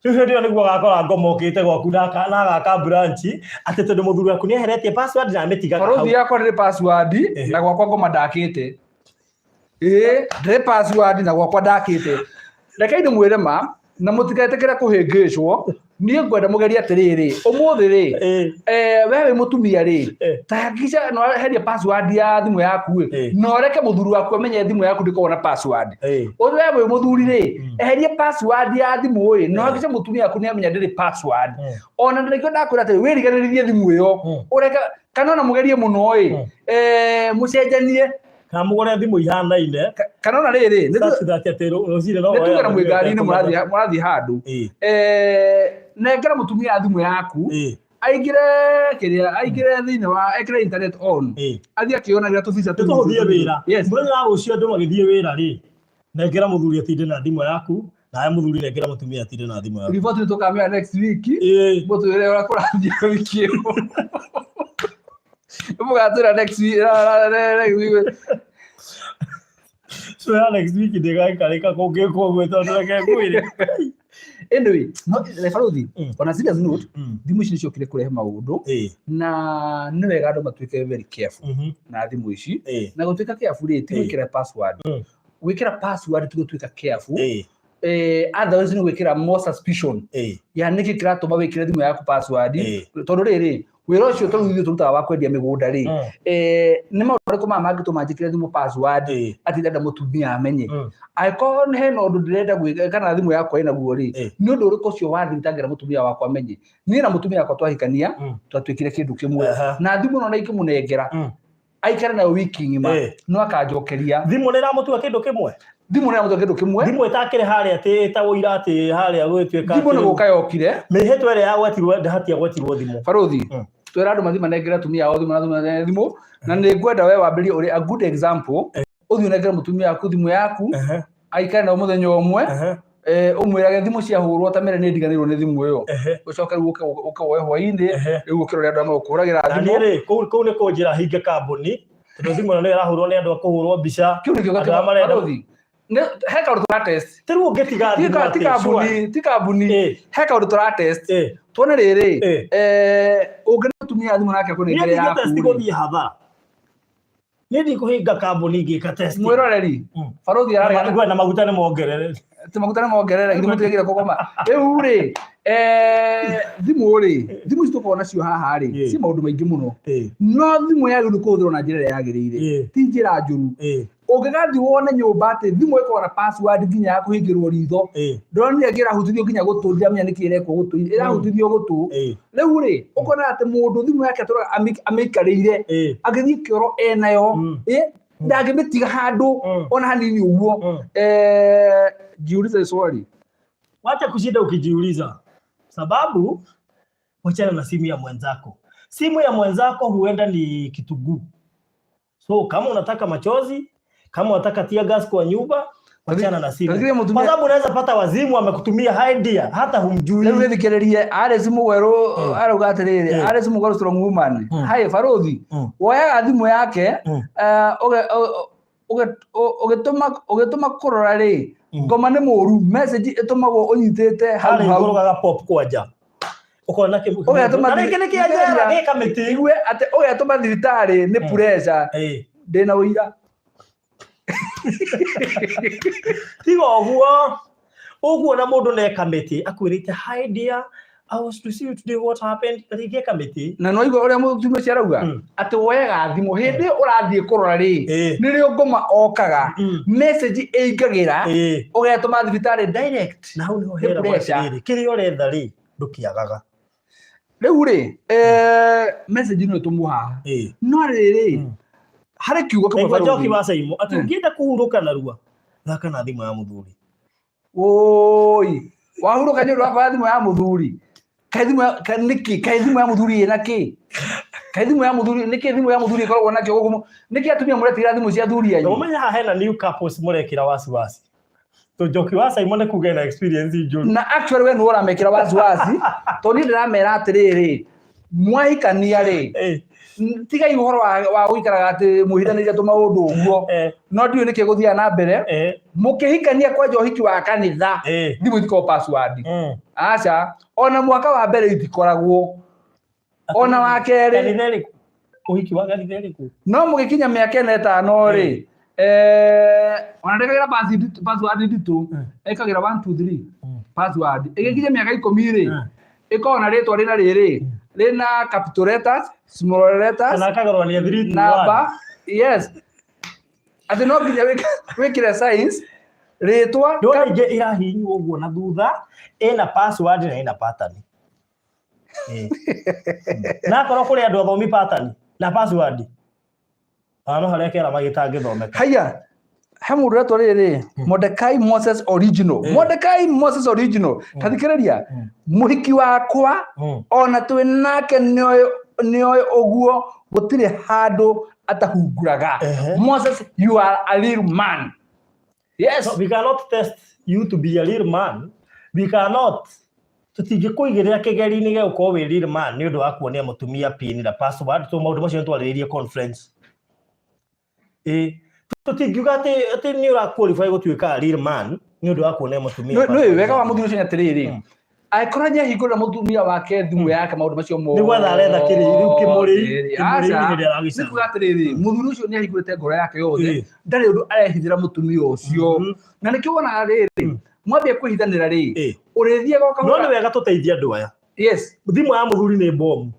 A: Rĩu hĩndĩ ĩyo nĩguo agakora ngoma ũkĩte gwaku na agaka branch atĩ tondũ mũthuri waku nĩ eheretie password na amĩtigaga hau.
B: Barũthi yakwa ndĩrĩ password na gwakwa ngoma ndakĩte. Ĩĩ, ndĩrĩ password na gwakwa ndakĩte. Rekei ndĩmwĩre ma na mũtigetĩkĩre kũhĩngĩcwo. Niĩ ngwenda mũgerie atĩrĩrĩ, ũmũthĩ rĩ, we wĩ mũtumia rĩ, ta hakikisha nĩ waheria password ya thimũ yaku ĩ, na ũreke mũthuri waku amenye thimũ yaku ndĩkoragwo na password. We wĩ mũthuri rĩ, eheria password ya thimũ ĩ, na hakikisha mũtumia waku nĩ amenya ndĩrĩ password. Ona nĩkĩo ndakwĩra atĩrĩ, wĩriganĩrithie thimũ ĩyo, ũreke kana ona mũgerie mũno ĩ, mũcenjanie.
A: Kana mũgũre thimũ ihanaine.
B: Kana ona rĩrĩ,
A: such that atĩ rũcinĩ no
B: nĩ tuge na
A: woya
B: mwĩ ngari-inĩ, mũrathiĩ handũ, nengera mũtumia thimũ yaku, aingĩre kĩrĩa, aingĩre thĩinĩ wa, ekĩre internet on, athiĩ akĩonagĩra tũbica.
A: Nĩ tũhũthie wĩra. Mũthenya wa rũciũ andũ magĩthiĩ wĩra rĩ, nengera mũthuri atinde na thimũ yaku, nawe mũthuri nengera mũtumia atinde na thimũ yaku.
B: Riboti nĩ tũkamĩoya next week. Mũtwĩre ũrĩa kũrathiĩ wiki ĩyo. Mũgatwĩra next week, next week.
A: Twĩra next week ndĩgaikarĩka kũngĩkwo ũguo, tondũ reke ngwĩre.
B: Anyway, no baruthi, on a serious note, thimũ ici nĩ ciokire kũrehe maũndũ na nĩ wega andũ matuĩke very careful na thimũ ici. Na gũtuĩka careful rĩ, ti gwĩkĩra password. Gwĩkĩra password ti gũtuĩka careful. Otherwise nĩ gwĩkĩra more suspicion ya nĩkĩ kĩratũma wĩkĩre thimũ yaku password. Tondũ rĩrĩ, wĩra ũcio tondũ ithuĩ tũrutaga wa kwendia mĩgũnda rĩ, nĩ maũndũ marĩkũ maya mangĩtũma njĩkĩre thimũ password atĩ ndĩrenda mũtumia amenye? Angĩkorwo nĩ hena ũndũ ndĩrenda gwĩka kana thimũ yakwa ĩnaguo rĩ, nĩ ũndũ ũrĩkũ ũcio wa thiri itangĩra mũtumia wakwa amenye? Niĩ na mũtumia wakwa twahikania, twatuĩkire kĩndũ kĩmwe. Na thimũ ĩno na ingĩmũnengera aikare nayo wiki ng'ima, no akanjokeria.
A: Thimũ nĩ ĩramũtua kĩndũ kĩmwe.
B: Thimũ nĩ ĩramũtua kĩndũ kĩmwe.
A: Thimũ ĩtakĩrĩ harĩa atĩ ĩtagwo ira atĩ harĩa gũgĩtuĩka
B: Thimũ nĩ
A: atĩ
B: gũka yokire.
A: Mĩhĩtwa ĩrĩa yagwetirwo hatiagwetirwo thimũ.
B: Baruthi, twĩra andũ mathiĩ manengere atumia ao thimũ na thimũ na thimũ, na nĩ ngwenda we wambĩrĩrie ũrĩ a good example, ũthiĩ ũnengere mũtumia waku thimũ yaku, aikare nayo mũthenya ũmwe, ũmwĩrage thimũ ciahũrwo ta mere nĩ ndiganĩirwo nĩ thimũ ĩyo, ũcoke rĩu ũke woe hwainĩ, rĩu ũkĩrore andũ arĩa magũkũhũragĩra
A: Na
B: thimũ.
A: Niĩ rĩ, kũu nĩ kũnjĩra hinge kambuni, tondũ thimũ ĩno nĩ ĩrahũrwo nĩ andũ a kũhũrwo mbica.
B: Kĩu nĩkĩo.
A: Andũ arĩa marenda.
B: Baruthi, he kaũndũ tũra test.
A: Ti rĩu ũngĩtiga
B: Ti
A: thimũ
B: ti
A: atĩ
B: kambuni, ti kambuni. He kaũndũ tũra test, tuone rĩrĩ, ũngĩne mũtumia thimũ nake
A: Niĩ
B: akũnengere
A: ndingĩ
B: yaku
A: test
B: rĩ.
A: gũthiĩ hathara. Niĩ ndikũhinga kambuni ngĩka test.
B: Mwĩroreri, baruthi ararega.
A: Na maguta nĩ mongerere.
B: Ti maguta nĩ mongerere, githĩ mũtigagĩra kũgoma rĩu rĩ? Thimũ rĩ, thimũ ici tũkoragwo nacio haha rĩ, ci maũndũ maingĩ mũno, no thimũ yagĩrĩirwo nĩ kũhũthĩrwo na njĩra ĩrĩa yagĩrĩire, ti njĩra njũru. Ũngĩgathiĩ wone nyũmba atĩ thimũ ĩkoragwo na password nginya ya kũhingĩrwo ritho, ndonire ĩngĩ ĩrahutithio nginya gũtũ, ndiramenya nĩkĩ ĩrekwo gũtũ, ĩrahutithio gũtũ. Rĩu rĩ, ũkona atĩ mũndũ thimũ yake atũraga amĩikarĩire, agĩthiĩ kĩoro enayo. Ndangĩmĩtiga handũ ona hanini ũguo. Jiulize swali.
A: Wacha kushinda ukijiuliza, sababu wachana na simu ya mwenzako. Simu ya mwenzako huenda ni kituguu. So kama unataka machozi, kama unataka tear gas kwa nyumba, wachana na simu,
B: Tazikire
A: kwa
B: mũtumia
A: sababu unaweza pata wazimu amekutumia idea hata humjui.
B: Rĩu gĩthikĩrĩrie Alice Mũgwerũ arauga atĩrĩrĩ, Alice Mũgwerũ strong woman. Hai barothi, woyaga thimũ yake ũgĩtũma kũrora rĩ, ngoma nĩ mũru, message ĩtũmagwo ũnyitĩte hau
A: Harĩ
B: hau.
A: ngũrũgaga pop kwanja ukona
B: Ũgetũma
A: na rĩngĩ nĩ kĩa njera gĩ kamĩtĩ.
B: Igue atĩ ũgetũma thibitarĩ nĩ pressure. Ndĩna ũira.
A: Tiga ũguo ũguo na mũndũ nĩ kamĩtĩ akwĩrĩte, "Hi dear, I was to see you today, what happened?" Rĩngĩ kamĩtĩ.
B: Na no igua ũrĩa mũtumia ũcio arauga atĩ woyaga thimũ hĩndĩ ĩyo ũrathiĩ kũrora rĩ, nĩrĩo ngoma okaga, message ĩingagĩra, ũgetũma thibitarĩ direct.
A: Na hau niho
B: Nĩ
A: heragwo
B: pressure.
A: atĩrĩrĩ, kĩrĩa ũretha rĩ, ndũkĩagaga.
B: Rĩu rĩ, message no ĩtũmwo haha, no rĩrĩ, harĩ kiugo kĩmwe,
A: Naigua Njoki
B: barothi.
A: wa Caimo atĩ ũngĩenda kũhurũka narua, thaka na thimũ ya mũthuri.
B: Woi, wahurũka nĩ ũndũ wa kwaga thimũ ya mũthuri? Kaĩ thimũ nĩkĩ? Kaĩ thimũ ya mũthuri ĩna kĩ? Kaĩ thimũ ya mũthuri nĩkĩ? Thimũ ya mũthuri ĩkoragwo nakĩo gũkũ nĩkĩ atumia mũretigĩra thimũ cia athuri anyu?
A: Ũmenye haha hena new couples mũrekĩra wasiwasi to Njoki wa Caimo nĩ kuga ena experience njũru.
B: Na actually we nĩwe ũramekĩra wasiwasi, tondũ niĩ ndĩramera atĩrĩrĩ, mwahikania rĩ, tigai ũhoro wa gũikaraga atĩ mwĩhithanĩrie tũmaũndũ ũguo. No ndiũĩ nĩkĩ gũthiaga na mbere. Mũkĩhikania kwanja ũhiki wa kanitha, thimũ itikoragwo password. Aca, ona mwaka wa mbere itikoragwo, ona wa kerĩ.
A: Kanitha ĩrĩkũ? Ũhiki wa kanitha ĩrĩkũ?
B: No mũgĩkinya mĩaka ĩna ĩtano rĩ, ona ndekagĩra password nditũ, ĩkagĩra 1 2 3 password. Ĩgĩkinya mĩaka 10 rĩ, ĩkoragwo na rĩtwa rĩna rĩrĩ rĩna capital letters, small letters,
A: Kana akagarũrania 3 2 1.
B: Namba, yes, atĩ no nginya wĩkĩre signs, rĩtwa.
A: Ndona ingĩ irahihinywo ũguo na thutha ĩna password na ĩna pattern. Na akorwo kũrĩ andũ athomi pattern na password, ona no harĩa kera magĩtangĩthomeka.
B: Haya, he mũndũ ũretwo rĩrĩ Mordecai Moses original. Mordecai Moses original, tathikĩrĩria, mũhiki wakwa ona twĩ nake nĩoĩ ũguo, gũtirĩ handũ atahunguraga. Moses, you are a real man, yes.
A: So we cannot test you to be a real man. We cannot, tũtingĩkũigĩrĩra kĩgeri-inĩ gĩa gũkorwo wĩ real man nĩ ũndũ wa kuonia mũtumia pin na password. So maũndũ macio nĩ twarĩrĩirie conference. Ĩ tũtingiuga atĩ nĩ ũra qualify gũtuĩka a real man nĩ ũndũ wa kuonia mũtumia
B: Nĩ
A: password.
B: wega wa mũthuri ũcio nĩ atĩrĩrĩ, angĩkorwo nĩahingũrĩra mũtumia wake thimũ yake maũndũ macio
A: Nĩ gwetha aretha kĩrĩ rĩu kĩmũrĩi.
B: mothe,
A: Kĩmũrĩi
B: aca,
A: hĩndĩ ĩrĩa aragĩcaria.
B: nĩ kuga atĩrĩrĩ, mũthuri ũcio nĩahingũrĩte ngoro yake yothe, ndarĩ ũndũ arehithĩra mũtumia ũcio. Na nĩkĩo wonaga rĩrĩ, mwambia kwĩhithanĩra rĩ, ũrĩthiaga o
A: No
B: kahora.
A: nĩ wega tũteithie andũ aya. Thimũ ya mũthuri nĩ bomu.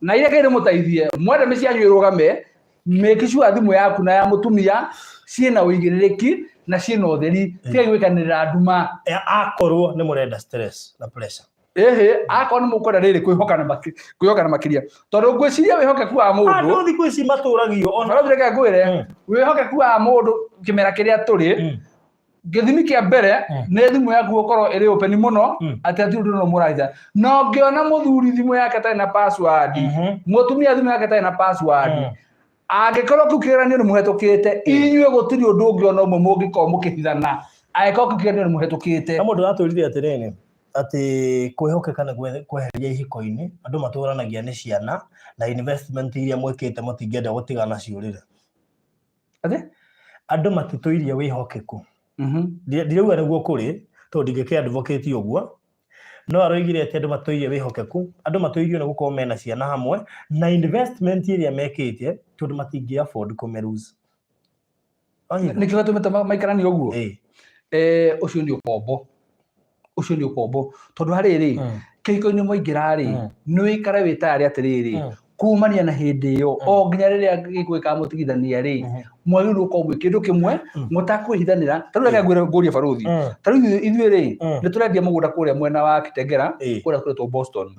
B: Na iria Ngai mũteithie, mwenda mĩciĩ yanyu ĩrũgame, make sure thimũ yaku na ya mũtumia ciĩna ũigĩrĩrĩki na ciĩna ũtheri, tiga gwĩkanĩrĩra nduma.
A: Akorwo nĩ mũrenda stress na pressure.
B: Ĩhĩ, akorwo nĩ mũkwenda rĩrĩ kwĩhokana makĩria, tondũ ngwĩciria wĩhokeku wa mũndũ
A: Andũ thikũ ici matũragio ona
B: Barothi, reke ngwĩre, wĩhokeku wa mũndũ kĩmera kĩrĩa tũrĩ, gĩthimi kĩa mbere nĩ thimũ yaku gũkorwo ĩrĩ open mũno, atĩ hatirĩ ũndũ no mũrahitha. Na ũngĩona mũthuri thimũ yake ĩtarĩ na password, mũtumia thimũ yake ĩtarĩ na password, angĩkorwo kĩu kĩgeranio nĩ mũhetũkĩte inyuĩ, gũtirĩ ũndũ ũngĩ ona ũmwe mũngĩkorwo mũkĩhithana angĩkorwo kĩu kĩgeranio nĩ mũhetũkĩte.
A: Na mũndũ aratwĩrire atĩrĩrĩ, atĩ kwĩhokeka nĩ kweheria ihiko-inĩ, andũ matũranagia nĩ ciana na investment iria mwĩkĩte, mũtingĩenda gũtigana ciũrĩre.
B: Atĩ?
A: Andũ matitũirie wĩhokeku. Ndirauga nĩguo kũrĩ, tondũ ndingĩkĩ advocate ũguo, no aroigire atĩ andũ matũirie wĩhokeku, andũ matũirio nĩ gũkorwo mena ciana hamwe na investment ĩrĩa mekĩte, tondũ matingĩ afford kũmĩ lose. Wanyita?
B: Nĩkĩo gatũmĩte maikaranie ũguo. Ũcio nĩ ũkombo, ũcio nĩ ũkombo, tondũ harĩrĩ, kĩhiko-inĩ mwaingĩra rĩ, nĩ wĩikare wĩ tayarĩ atĩrĩrĩ, kumania na hĩndĩ ĩyo o nginya rĩrĩa gĩkuũ gĩkamũtigithania rĩ, mwagĩrĩirwo gũkorwo mwĩ kĩndũ kĩmwe, mũtakwĩhithanĩra. Ta rĩu reke ngwĩre, ngũrie barothi. Ta rĩu ithuĩ rĩ, nĩ tũrendia mũgũnda kũrĩa mwena wa Kitengela, kũrĩa kũretwo Boston.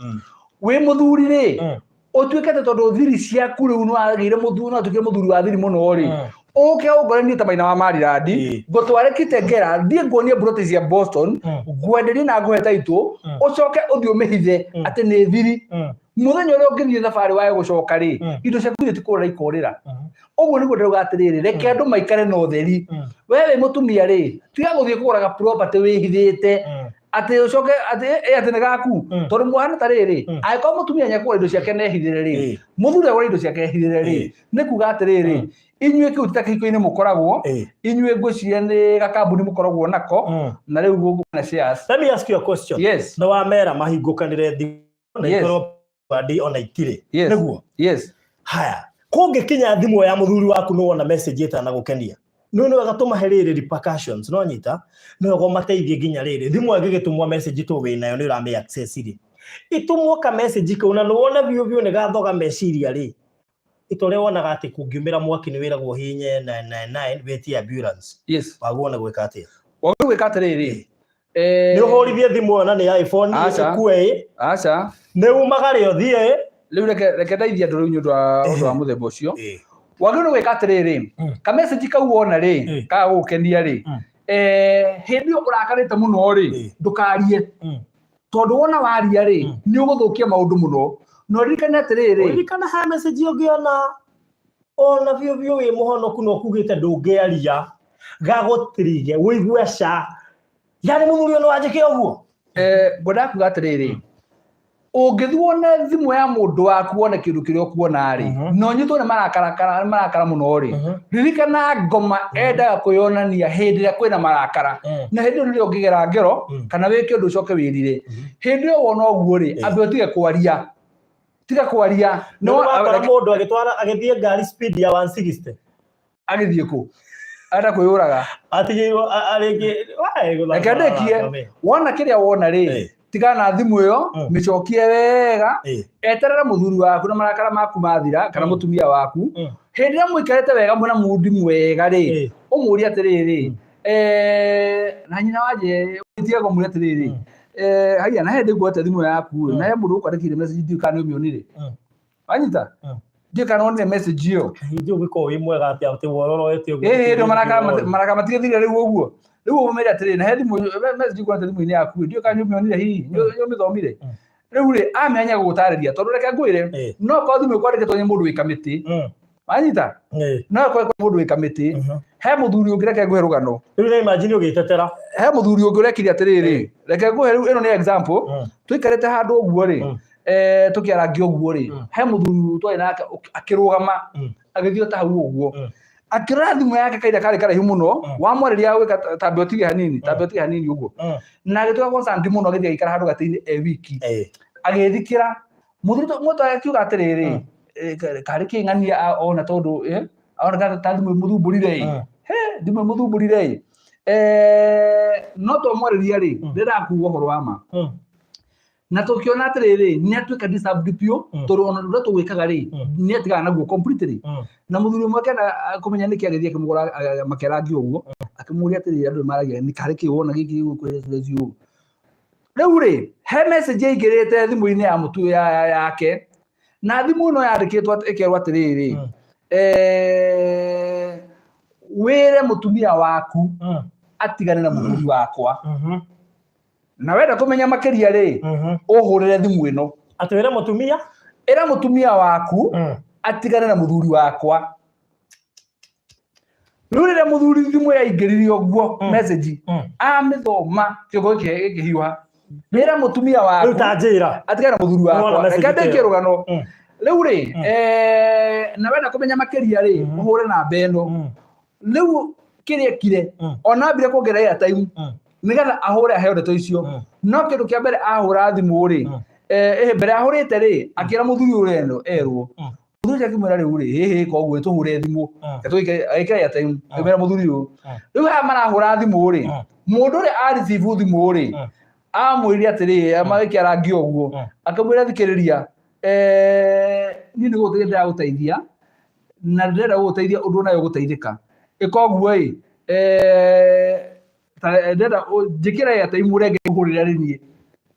B: Wĩ mũthuri rĩ, Ũtuĩke atĩ tondũ thiri ciaku rĩu nĩwagĩire mũthuri, nĩwatuĩkire mũthuri wa thiri mũno rĩ, ũke ũngore niĩ ta maina wa Maryland, ngũtware Kitengela, thiĩ nguonie mburoti cia Boston, ngwenderie na ngũhe title, ũcoke ũthiĩ ũmĩhithe atĩ nĩ thiri. Mũthenya ũrĩa ũngĩthiĩ thabarĩ wage gũcoka rĩ, indo ciaku ithuĩ ti kũrĩra ikorĩra. Ũguo nĩguo ndĩrauga atĩrĩrĩ, reke andũ maikare na ũtheri. We wĩ mũtumia rĩ, tiga gũthiĩ kũgũraga property wĩhithĩte atĩ ũcoke atĩ ĩ atĩ nĩ gaku, tondũ mũhana ta rĩrĩ, angĩkorwo mũtumia nĩekũgũra indo ciake na ehithĩre rĩ, mũthuri agũra indo ciake ehithĩre rĩ, nĩ kuga atĩrĩrĩ, inyuĩ kĩu ti ta kĩhiko-inĩ mũkoragwo, inyuĩ ngwĩciria nĩ gakambuni mũkoragwo nako, na rĩu gũkũ na shares.
A: Let me ask you a question.
B: Yes.
A: Nĩ wamera mahingũkanĩre thimũ na ikorwo bandi ona itirĩ.
B: Yes.
A: Nĩguo?
B: Yes.
A: Haya, kũngĩkinya thimũ ya mũthuri waku nĩ wona message ĩtanagũkenia, nĩ nĩ wega tũmahe rĩrĩ repercussions, no nyita nĩ wega ũmateithie nginya rĩrĩ thimũ ĩngĩgĩtũmwo message tũ wĩ nayo nĩ ũramĩ access rĩ, ĩtũmwo ka message kau na nĩ wona biũ biũ nĩ gathoga meciria rĩ, ita ũrĩa wonaga atĩ kũngiumĩra mwaki nĩ wĩragwo ũhihinye 999 wĩtie ambulance. Wagwo nĩ gwĩka atĩa?
B: Wagwo gwĩka atĩrĩrĩ,
A: Nĩ ũhũrithie thimũ ĩyo na nĩ iPhone?
B: Aca.
A: Ĩkue ĩ?
B: Aca.
A: Nĩ umagare ũthiĩ?
B: Rĩu reke ndeithie andũ rĩu nĩ ũndũ wa mũthemba ũcio. Wagĩrĩirwo gwĩka atĩrĩrĩ, ka message kau wona rĩ, kaga gũgũkenia rĩ, hĩndĩ ĩyo ũrakarĩte mũno rĩ, ndũkarie, tondũ wona waria rĩ, nĩ ũgũthũkia maũndũ mũno. Na ũririkane atĩrĩrĩ,
A: Ũririkana he message ũngĩona ona biũ biũ wĩ mũhonoku na ũkugĩte ndũngĩaria, gagũtirige ũigue ca yani mũthuri ũyũ nĩ wanjĩke ũguo.
B: Ngwendaga kuga atĩrĩrĩ, ũngĩthiĩ wone thimũ ya mũndũ waku, wone kĩndũ kĩrĩa ũkuona rĩ, na ũnyitwo nĩ marakara mũno rĩ, ririkana ngoma endaga kwĩyonania hĩndĩ ĩrĩa kwĩna marakara, na hĩndĩ ĩyo nĩrĩo ũngĩgera ngero kana wĩke ũndũ ũcoke wĩrire. Hĩndĩ ĩyo wona ũguo rĩ, ambe ũtige kwaria, tiga kwaria.
A: Nĩ wakora mũndũ agĩtwara agĩthiĩ ngari speed ya 160.
B: Agĩthiĩ kũ? Arenda kwĩyũraga.
A: Atigĩirwo rĩngĩ.
B: Reke ndĩkie. Wona kĩrĩa wona rĩ, tigana na thimũ ĩyo, mĩcokie wega, eterera mũthuri waku na marakara maku mathira, kana mũtumia waku, hĩndĩ ĩrĩa mũikarĩte wega mwĩna mundi mwega rĩ, ũmũrie atĩrĩrĩ, na nyina wanje tiga kũmũria atĩrĩrĩ, haiya, na he ndĩkuote thimũ yaku ĩ, na he mũndũ ũkwandĩkĩire message, ndiũĩ kana nĩ ũmĩonire. Wanyita? Ndiũĩ kana wonire message ĩyo.
A: Hĩndĩ ũgĩkorwo wĩ mwega atĩa atĩ wororoete ũguo?
B: Ĩĩ, hĩndĩ marakara matigĩthire rĩu ũguo. Rĩu ũmere atĩrĩrĩ, na he thimũ message nguote thimũ-inĩ yaku ĩ, ndiũĩ kana nĩ ũmĩonire hihi, nĩ ũmĩthomire. Rĩu rĩ, amenya gũgũtarĩria, tondũ reke ngwĩre, no korwo thimũ ĩkwandĩkĩtwo nĩ mũndũ wĩ kamĩtĩ. Wanyita? No korwo mũndũ wĩ kamĩtĩ. He mũthuri ũngĩ, reke ngũhe rũgano.
A: Rĩu nĩ imagine ũgĩtetera.
B: He mũthuri ũngĩ ũrekire atĩrĩrĩ, reke ngũhe rĩu, ĩno nĩ example. Tũikarĩte handũ ũguo rĩ, tũkĩarangia ũguo rĩ, he mũthuri twarĩ nake akĩrũgama, agĩthiĩ o ta hau ũguo, akĩrora thimũ yake kaira karĩ karaihu mũno. Wamwarĩria gwĩka tambe ũtige hanini, tambe ũtige hanini ũguo, na agĩtuĩka concerned mũno, agĩthiĩ agĩikara handũ gatĩ-inĩ e wiki, agĩthikĩra mũthuri mũtũ akiuga atĩrĩrĩ, karĩ kĩ ng'ania ona tondũ ona ta thimũ ĩmũthumbũrire ĩ, he thimũ ĩmũthumbũrire ĩ. No twamwarĩria rĩ, ndĩrendaga kuga ũhoro wa ma, na tũkĩona atĩrĩrĩ, nĩ atuĩka disturbed biũ, tondũ ona ũrĩa tũgwĩkaga rĩ, nĩ atigana naguo completely. Na mũthuri ũmwe akĩenda kũmenya nĩkĩ, agĩthiĩ akĩmũgũra makĩarangia ũguo, akĩmũria atĩrĩrĩ, andũ nĩmaragia nĩ karĩ kĩ wona gĩkĩ gĩgũkwĩra ũũ. Rĩu rĩ, he message yaingĩrĩte thimũ-inĩ ya mũtu yake, na thimũ ĩno yandĩkĩtwo ĩkerwo atĩrĩrĩ, wĩre mũtumia waku atigane na mũthuri wakwa, na wenda kũmenya makĩria rĩ, ũhũrĩre thimũ ĩno.
A: Atĩ wĩre mũtumia?
B: Ĩra mũtumia waku atigane na mũthuri wakwa. Rĩu rĩrĩa mũthuri thimũ yaingĩrire ũguo, message amĩthoma, kĩongo gĩkĩhiũha, wĩra mũtumia
A: Rĩu
B: waku
A: ta njĩra.
B: Atigane na mũthuri
A: Nĩwona
B: wakwa.
A: message
B: Reke ndĩkie
A: ĩyo.
B: rũgano. Rĩu rĩ, na wenda kũmenya makĩria rĩ, ũhũre namba ĩno. Rĩu kĩrĩa ekire, ona ambire kuongerera airtime nĩgetha ahũre aheo ndeto icio. No kĩndũ kĩa mbere ahũra thimũ rĩ, mbere ahũrĩte rĩ, akĩra mũthuri ũrĩa eno erwo. Mũthuri ũcio akĩmwĩra, rĩu rĩ, hĩhĩ, koguo tũhũre thimũ. Agĩkĩra airtime, akĩmwĩra mũthuri ũyũ. Rĩu haha marahũra thimũ rĩ, mũndũ ũrĩa a receive thimũ rĩ, amwĩrire atĩrĩrĩ, magĩkĩarangia ũguo, akĩmwĩra, thikĩrĩria, niĩ nĩ gũgũteithia ndĩragũteithia, na ndĩrenda gũgũteithia ũndũ nawe ũgũteithĩka. Ĩka ũguo ĩ, ndĩrenda njĩkĩre airtime ũrenge ngũhũrĩre rĩ niĩ.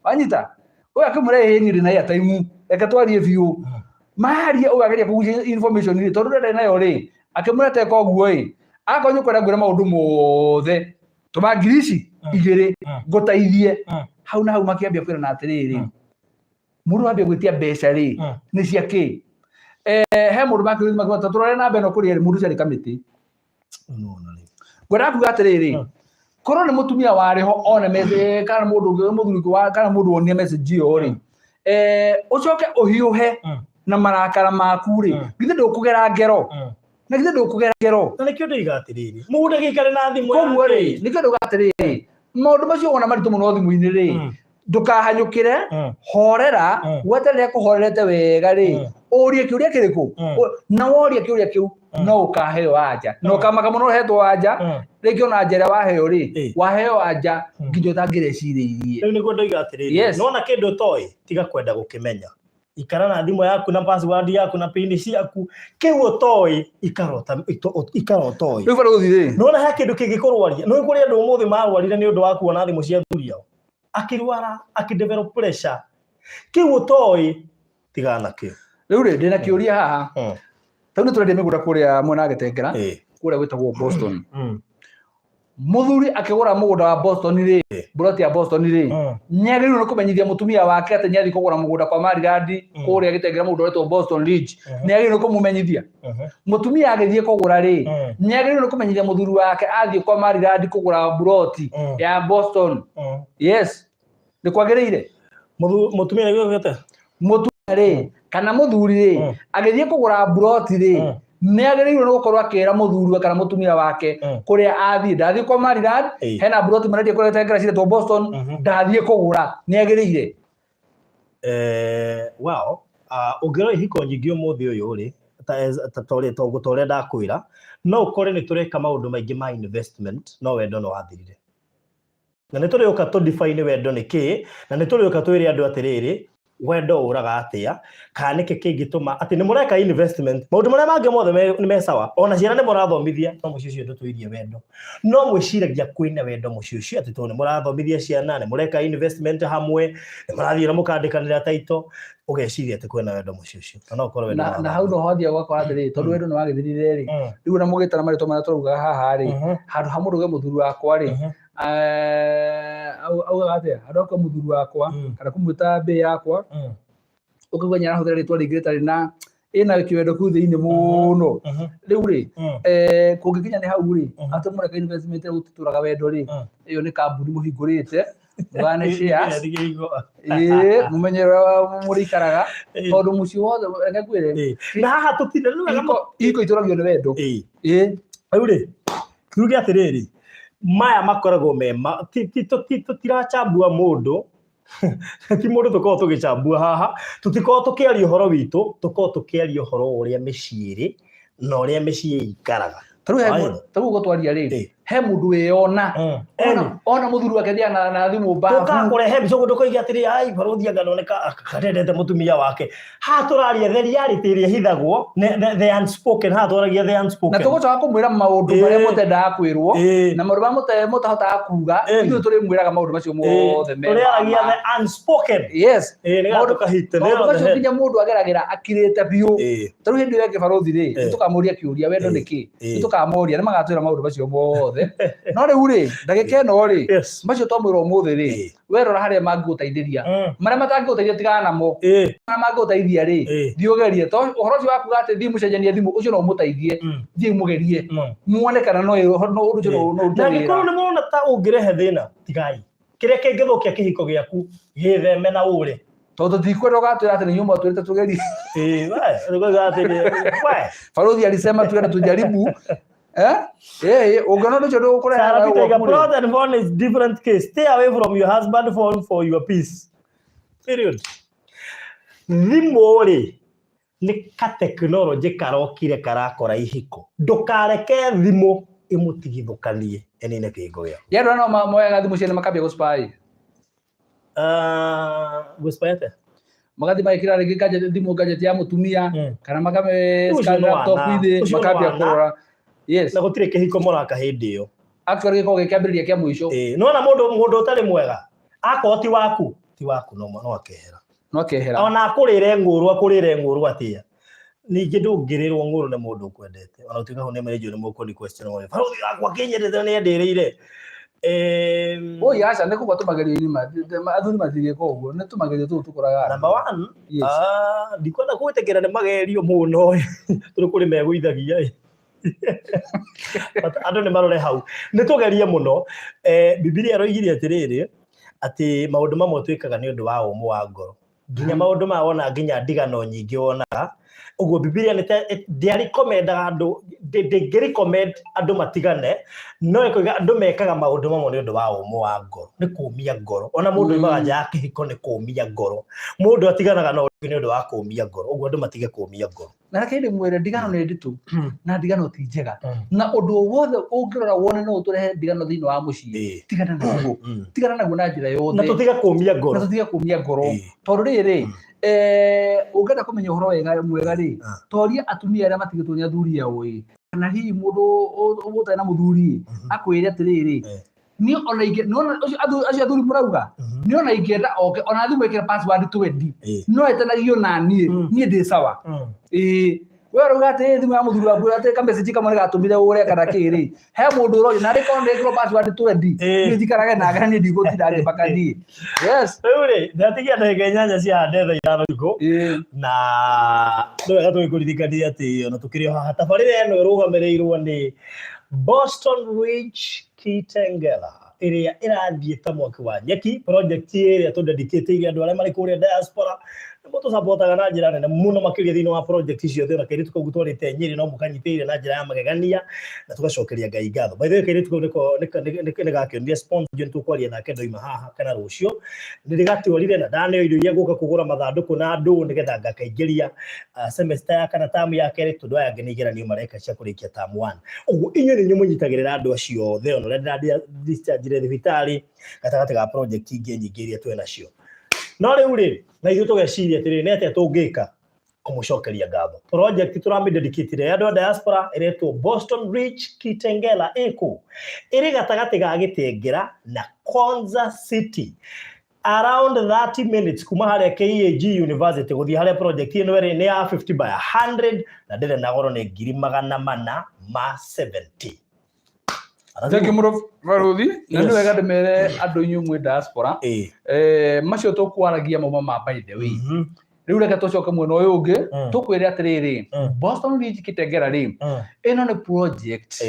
B: Wanyita? Ũyũ akĩmwĩra, ĩĩ, niĩ ndĩna airtime, reke twarie biũ. Maria ũyũ ageria kũgucia information rĩ, tondũ ndarĩ nayo rĩ, akĩmwĩra teka ũguo ĩ, akorwo nĩ ũkwenda ngwĩre maũndũ mothe, tũma ngiri ici 2 ngũteithie. Hau na hau makĩambia kwĩrana atĩrĩrĩ, mũndũ wambia gwĩtia mbeca rĩ, nĩ cia kĩ? He mũndũ makĩrĩ makiuga tũrore namba ĩno kũrĩa rĩ, mũndũ ũcio arĩ kamĩtĩ. Ngwendaga kuga atĩrĩrĩ, korwo nĩ mũtumia warĩ ho one message, kana mũndũ ũngĩ, mũthuri ũngĩ kana mũndũ wonire message ĩyo rĩ, ũcoke ũhiũhe na marakara maku rĩ, githĩ ndũkũgera ngero? Na githĩ ndũkũgera ngero?
A: Na nĩkĩo ndĩiga atĩrĩrĩ, mũndũ agĩikare na thimũ
B: Koguo rĩ, nĩkĩo ndauga atĩrĩrĩ, maũndũ macio wona maritũ mũno thimũ-inĩ rĩ, ndũkahanyũkĩre, horera, weterere kũhorerete wega rĩ, ũrie kĩũria kĩrĩkũ, na woria kĩũria kĩu no ũkaheo anja, na ũkamaka mũno ũhetwo anja, rĩngĩ ona anja ĩrĩa waheo rĩ, waheo anja nginya ũtangĩrecirĩirie.
A: Rĩu nĩguo ndoiga atĩrĩrĩ, nona kĩndũ ũtoĩ, tiga kwenda gũkĩmenya. Ikara na thimũ yaku na password yaku na pin ciaku, kĩu ũtoĩ ikara ũtoĩ.
B: Rĩu barũthi rĩ,
A: Nona he kĩndũ kĩngĩkũrwaria. Nĩ kũrĩ andũ ũmũthĩ marwarire nĩ ũndũ wa kuona thimũ cia athuri ao, akĩrwara, akĩdevelop pressure. Kĩu ũtoĩ tigana nakĩo.
B: Rĩu rĩ, ndĩna kĩũria haha. Rĩu nĩ tũrendia mĩgũnda kũrĩa mwena wa Gĩtengera, kũrĩa gwĩtagwo Boston. Mũthuri akĩgũra mũgũnda wa Boston rĩ, mburoti ya Boston rĩ, nĩ agĩrĩirwo nĩ kũmenyithia mũtumia wake atĩ nĩ athiĩ kũgũra mũgũnda kwa Marirandi kũrĩa Gĩtengera, mũgũnda ũretwo Boston Ridge? Nĩ agĩrĩirwo nĩ kũmũmenyithia? Mũtumia agĩthiĩ kũgũra rĩ, nĩ agĩrĩirwo nĩ kũmenyithia mũthuri wake athiĩ kwa Marirandi kũgũra mburoti ya Boston? Yes, nĩ kwagĩrĩire?
A: Mũtumia nĩguo gĩte?
B: Mũtumia rĩ, kana mũthuri rĩ, agĩthiĩ kũgũra mburoti rĩ, nĩ agĩrĩirwo nĩ gũkorwo akĩra mũthuri we kana mũtumia wake kũrĩa athiĩ, ndathiĩ kwa Marirand, hena mburoti marendia kũrĩa Gĩtengera ciretwo Boston, ndathiĩ kũgũra? Nĩ agĩrĩire?
A: Well, ũngĩrora ihiko nyingĩ ũmũthĩ ũyũ rĩ, ta ũrĩa ndakwĩra, no ũkore nĩ tũreka maũndũ maingĩ ma investment, no wendo no wathirire. Na nĩ tũrĩũka tũ define wendo nĩ kĩĩ, na nĩ tũrĩũka twĩre andũ atĩrĩrĩ, wendo ũraga atĩa, kana nĩkĩ kĩngĩtũma atĩ nĩ mũreka investment, maũndũ marĩa mangĩ mothe nĩ me sawa, ona ciana nĩ mũrathomithia, no mũciĩ ũcio ndũtũirie wendo. No mwĩciragia kwĩna wendo mũciĩ ũcio atĩ tondũ nĩ mũrathomithia ciana, nĩ mũreka investment hamwe, nĩ mũrathiĩ na mũkandĩkanĩra title, ũgeciria atĩ kwĩna wendo mũciĩ ũcio. Na no ũkorwo wendo
B: Na hau no hothiaga ũgakora atĩrĩrĩ, tondũ wendo nĩ wagĩthirire rĩ, rĩu ona mũgĩtana marĩtwa marĩa tũraugaga haha rĩ, handũ ha mũndũ uge mũthuri wakwa rĩ, augaga atĩa? Handũ ha kuga mũthuri wakwa kana kũmwĩta mbĩ yakwa, ũkaigua nĩ arahũthĩra rĩtwa rĩngĩ rĩtarĩ na ĩna kĩwendo kĩu thĩinĩ mũno. Rĩu rĩ, kũngĩkinya nĩ hau rĩ, atĩ mũreka investment gũtitũraga wendo rĩ, ĩyo nĩ kambuni mũhingũrĩte, mũgane shares, ĩĩ, mũmenye ũrĩa mũrĩikaraga, tondũ mũciĩ wothe, reke ngwĩre,
A: Na haha tũtirĩ rĩu wega.
B: Ihiko itũragio nĩ wendo. Ĩĩ.
A: Rĩu rĩ, tuge atĩrĩrĩ, maya makoragwo me tũtirachambua mũndũ, ti mũndũ tũkoragwo tũgĩchambua haha, tũtikoragwo tũkĩaria ũhoro witũ, tũkoragwo tũkĩaria ũhoro wa ũrĩa mĩciĩ ĩrĩ na ũrĩa mĩciĩ ĩikaraga.
B: Tarĩu he tarĩu ũguo twaria rĩ, he mũndũ wĩyona ona mũthuri wake athiaga na thimũ mbabu.
A: Tũkakũrehe mbica ũguo, ndũkoige atĩrĩ, ai, barũthi anga ndoneka karendete mũtumia wake. Haha tũraria the reality ĩrĩa ĩhithagwo, the unspoken, haha twaragia the
B: Na
A: unspoken.
B: Tũgũcoka kũmwĩra maũndũ marĩa mũtendaga kwĩrwo na maũndũ marĩa mũtahotaga kuga, ithuĩ tũrĩmwĩraga maũndũ macio mothe me
A: Tũrĩaragia the unspoken.
B: Yes.
A: Nĩgetha
B: Maũndũ
A: tũkahite
B: maũndũ macio nginya mũndũ ageragĩra akirĩte biũ. Tarĩu hĩndĩ ĩyo ĩngĩ barũthi rĩ, nĩ tũkamũria kĩũria, wendo nĩ kĩ? Nĩ tũkamoria, nĩ magatwĩra maũndũ macio mothe. No rĩu rĩ, ndagĩka ĩno rĩ, macio twamwĩra ũmũthĩ rĩ, werora harĩa mangĩgũteithĩria, marĩa matangĩgũteithia tigana namo, marĩa mangĩgũteithia rĩ, thiĩ ũgerie. To ũhoro ũcio wa kuga atĩ thiĩ mũcenjanie thimũ, ũcio no ũmũteithie, thiĩ mũgerie muone kana no ũndũ ũcio no ũrute
A: Na angĩkorwo
B: wĩra.
A: Nĩ mũrona ta ũngĩrehe thĩna, tigai. Kĩrĩa kĩngĩthũkia kĩhiko gĩaku, gĩtheme na ũre.
B: Tondũ tũtikwenda ũgatwĩra atĩ nĩ inyuĩ mwatwĩrĩte tũgerie.
A: Ĩĩ, we, ũkoiga atĩ we.
B: Barũthi alisema tuende tujaribu. Eh, ũngĩona ũndũ ũcio ndũgũkũrehe
A: Sarah
B: thayũ
A: Peter,
B: gwaku rĩ.
A: Plot and phone is different case. Stay away from your husband phone for your peace. Period. Thimũ rĩ, nĩ ka tekinoronjĩ karokire karakora ihiko. Ndũkareke thimũ ĩmũtigithũkanie ĩnine kĩhiko gĩaku.
B: Ya andũ arĩa no moyaga thimũ ciene makambia gũ spy.
A: Gũ spy atĩa?
B: Magathiĩ magĩkĩra rĩngĩ gadget, thimũ gadget ya mũtumia, kana makame
A: Ũcio
B: scan
A: nĩ
B: laptop
A: wana.
B: thĩ,
A: Ũcio nĩ
B: makambia
A: wana.
B: kũrora. Yes.
A: Na gũtirĩ kĩhiko mũraka hĩndĩ ĩyo.
B: Actually gĩkoragwo gĩ kĩambĩrĩria kĩa mũico.
A: Ĩĩ, nĩwona mũndũ ũtarĩ mwega, akorwo ti waku, ti waku, no akehera.
B: No akehera.
A: Ona akũrĩre ng'ũrũ, akũrĩre ng'ũrũ atĩa. Ningĩ ndũngĩrĩrwo ng'ũrũ nĩ mũndũ ũkwendete, ona gũtuĩka hau nĩ marĩnjũ nĩ mũkũni question ũyũ. Barũthi wakwa kĩnyendete nĩ endĩrĩire.
B: Oi aca nĩ kũgwa tũmagerio-inĩ athuri matigĩka ũguo, nĩ tũmagerio tũu tũkoraga andũ.
A: Number one,
B: Yes.
A: Ndikwenda gwĩtĩkĩra nĩ magerio mũno tondũ kũrĩ megũithagia ĩ. But andũ nĩ marore hau. Nĩ tũgerie mũno. Bibilia ĩroigire atĩrĩrĩ, atĩ maũndũ mamwe twĩkaga nĩ ũndũ wa ũmũ wa ngoro. Nginya maũndũ maya wona nginya ndigano nyingĩ wonaga. Ũguo Bibilia nĩ ta ndĩarikomendaga andũ, ndĩngĩrecommend andũ matigane, no ĩkoiga andũ mekaga maũndũ mamwe nĩ ũndũ wa ũmũ wa ngoro, nĩ kũmia ngoro. Ona mũndũ oimaga nja ya kĩhiko nĩ kũmia ngoro. Mũndũ atiganaga na ũndũ nĩ ũndũ wa kũmia ngoro. Ũguo andũ matige kũmia ngoro.
B: Na reke ndĩmwĩre ndigano nĩ nditũ na ndigano ti njega, na ũndũ o wothe ũngĩrora wone no ũtũrehe ndigano thĩinĩ wa mũciĩ, tigana naguo, tigana naguo na njĩra
A: Na
B: yothe,
A: tũtige kũmia
B: na
A: ngoro.
B: Tũtige kũmia ngoro, tondũ rĩrĩ, ũngĩenda kũmenya ũhoro wega mwega rĩ, toria atumia arĩa matigĩtwo nĩ athuri ao ĩ, kana hihi mũndũ ũtarĩ na mũthuri ĩ, akwĩre atĩrĩrĩ, niĩ ona ingĩ nĩwona ũcio acio athuri mũrauga, niĩ ona ingĩenda oke ona thimũ ĩkĩre password twendi, no etanagio na niĩ, niĩ ndĩ sawa. Ĩĩ, we ũrauga atĩ thimũ ya mũthuri waku atĩ ka message kamwe nĩgatũmire ũre kana kĩ rĩ, he mũndũ ũroria na rĩkorwo nĩ ĩkĩrwo password twendi, niĩ njikarage nake na niĩ ndigũtinda ngĩmaka niĩ. Yes.
A: Rĩu rĩ, ndatigia ndagĩka 8 cia hande thaa 5 ũtukũ. Na nĩ wega tũgĩkũririkania atĩ ona tũkĩrĩ o haha, tabarĩra ĩno ĩrũgamĩrĩirwo nĩ Boston Ridge Kitengela ĩrĩa ĩrathiĩ ta mwaki wa nyeki, project ĩrĩa tũdedicatĩire andũ arĩa marĩ kũrĩa diaspora. Nĩ mũtũcapotaga na njĩra nene mũno makĩria thĩinĩ wa project ciothe, ona kairĩtu kau twarĩte Nyĩrĩ no mũkanyitĩrĩire na njĩra ya magegania na tũgacokeria Ngai ngatho. By the way, kairĩtu kau nĩko nĩ gakĩonire sponsor, nĩ tũkwaria nake ndoima haha kana rũciũ. Nĩ ndĩgatwarire na ndaneo indo iria ngũka kũgũra mathandũkũ na ndũ nĩgetha ngakaingĩria semester ya kana tamu ya kerĩ, tondũ aya angĩ nĩ igeranio mareka cia kũrĩkia term 1. Ũguo inyuĩ nĩ inyuĩ mũnyitagĩrĩra andũ acio othe, ona ũrĩa ndĩra discharge thibitarĩ gatagatĩ ga project ingĩ nyingĩ iria twĩ nacio. No rĩu rĩ, na ithuĩ tũgeciria atĩrĩrĩ, nĩ atĩa tũngĩka kũmũcokeria ngatho? Project tũramĩdedicate ya andũ a diaspora ĩretwo Boston Ridge Kitengela, ĩkũ ĩrĩ gatagatĩ ga Gĩtengera na Konza City, around 30 minutes kuma harĩa KAG University gũthiĩ harĩa project ĩno ĩrĩ. Nĩ ya 50 by 100 na ndĩrĩ na goro, nĩ 470,000.
B: Thank you mũno barũthi, na nĩ wega ndĩmere andũ inyuĩ mwĩ diaspora, macio tũkwaragia mauma ma by the way. Rĩu reke tũcoke mwena ũyũ ũngĩ, tũkwĩre atĩrĩrĩ, Boston Ridge Kitengela rĩ, ĩno nĩ project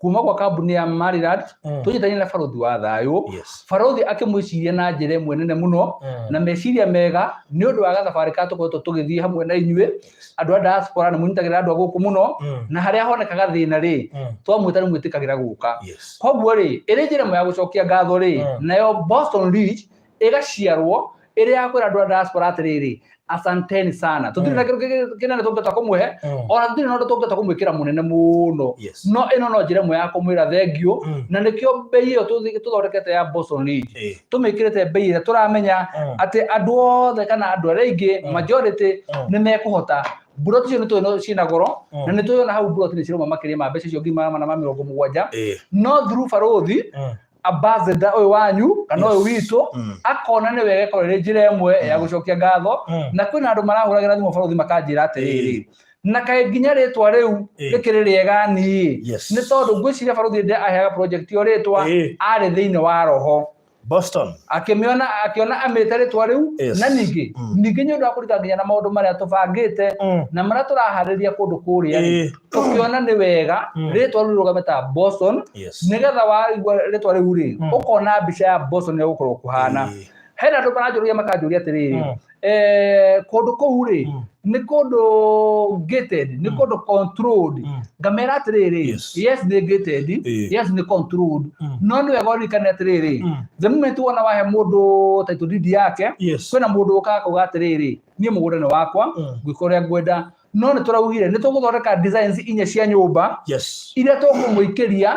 B: kuma kwa kambuni ya Maryland, tũnyitanĩire na barũthi wa thayũ. Barũthi akĩmwĩciria na njĩra ĩmwe nene mũno na meciria mega nĩ ũndũ wa gathabarĩ ka tũkoretwo tũgĩthiĩ hamwe na inyuĩ andũ a diaspora, nĩ mũnyitagĩrĩra andũ a gũkũ mũno, na harĩa honekaga thĩna rĩ, twamwĩta nĩ mwĩtĩkagĩra gũka. Koguo rĩ, ĩrĩ njĩra ĩmwe ya gũcokia ngatho rĩ, nayo Boston Ridge ĩgaciarwo ĩrĩ ya kwĩra andũ a diaspora atĩrĩrĩ, asanteni sana. Tũtirĩ na kĩndũ kĩnene tũngĩhota kũmũhe, ona tũtirĩ na ũndũ tũngĩhota kũmwĩkĩra mũnene mũno, no ĩno no njĩra ĩmwe ya kũmwĩra thengiũ. Na nĩkĩo mbei ĩyo tũthondekete ya Boston Ridge, tũmĩkĩrĩte mbei ĩrĩa tũramenya atĩ andũ othe kana andũ arĩa aingĩ, majority, nĩ mekũhota. Mburoti icio nĩ tũĩ no ciĩna goro, na nĩ tũĩ ona hau mburoti nĩ cirauma makĩria ma mbeca icio 470,000, no through barũthi ambassador ũyũ wanyu kana ũyũ witũ, akona nĩ wega ĩkorwo ĩrĩ njĩra ĩmwe ya gũcokia ngatho. Na kwĩna andũ marahũragĩra thimũ barũthi makanjĩra atĩrĩrĩ, na kaĩ nginya rĩtwa rĩu rĩkĩrĩ rĩega niĩ, nĩ tondũ ngwĩciria barũthi hĩndĩ ĩrĩa aheaga project ĩyo rĩtwa, arĩ thĩinĩ wa roho.
A: Boston.
B: Akĩmĩona, akĩona amĩte rĩtwa rĩu. Na ningĩ ningĩ nĩ ũndũ wa kũrika nginya na maũndũ marĩa tũbangĩte na marĩa tũraharĩria kũndũ kũrĩa rĩ, tũkĩona nĩ wega rĩtwa rĩu rĩrũgame ta Boston, nĩgetha waigua rĩtwa rĩu rĩ, ũkona mbica ya Boston ĩrĩa gũkorwo kũhana. Hena andũ maranjũria makanjũria atĩrĩrĩ, kũndũ kũu rĩ, nĩ kũndũ gated, nĩ kũndũ controlled? Ngamera atĩrĩrĩ, yes, nĩ gated, yes, nĩ controlled, no nĩ wega ũririkane atĩrĩrĩ, the moment wona wahe mũndũ title deed yake, kwĩna mũndũ ũkaga akauga atĩrĩrĩ, niĩ mũgũnda nĩ wakwa, ngwĩka ũrĩa ngwenda. No nĩ tũraugire nĩ tũgũthondeka designs inya cia nyũmba iria tũkũmũikĩria,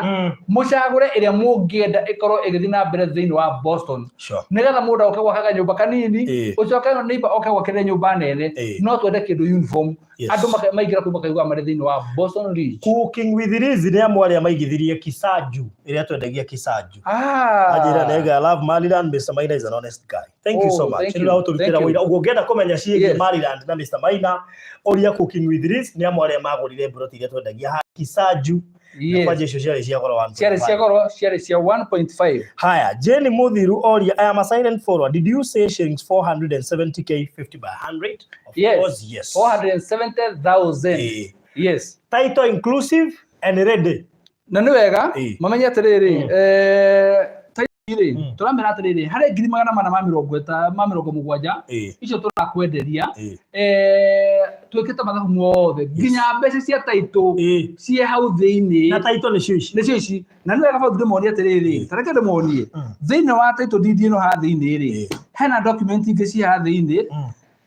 B: mũcagũre ĩrĩa mũngĩenda ĩkorwo ĩgĩthiĩ na mbere thĩinĩ wa Boston, nĩgetha mũndũ oke gwaka kanyũmba kanini, ũcoke neighbor oke gwakĩre nyũmba nene. No twende kĩndũ uniform. Andũ maingĩra kũu makaigua marĩ thĩinĩ wa Boston Ridge.
A: Cooking with Liz nĩ amwe arĩa maigithirie Kisaju ĩrĩa twendagia Kisaju. Anjĩra nega, I love Maryland, Mr. Maina is an honest guy. Thank you so
B: Oh,
A: much.
B: thank
A: Rĩu
B: you.
A: ũratũrutĩra
B: Thank you.
A: wĩra. Ũguo ũngĩenda kũmenya ciĩgiĩ Maryland na Mr. Maina, ũria Cooking with Liz nĩ amwe arĩa magũrire mburoti iria twendagia haha Kisaju. Na kwanja icio ciarĩ cia goro
B: Ciarĩ cia
A: 1.5.
B: goro, ciarĩ cia 1.5.
A: Haya, Jane Muthiru oria, I am a silent follower. Did you say shillings 470K 50 by 100? Of
B: Yes.
A: course, yes.
B: 470,000. Yes.
A: Title inclusive and ready.
B: Na nĩ wega mamenye atĩrĩrĩ, rĩ, tũramera atĩrĩrĩ, harĩ ngiri magana mana ma mĩrongo ma mĩrongo mũgwanja icio tũrakwenderia, twĩkĩte mathabu mothe nginya mbeca cia taitũ ciĩ hau thĩinĩ.
A: Na title nĩcio ici.
B: Nĩcio ici. Na nĩ wega bau ndĩmonie atĩrĩrĩ, ta reke ndĩmonie thĩinĩ wa title deed ĩno haha thĩinĩ rĩ, hena document ingĩ ciĩ haha thĩinĩ.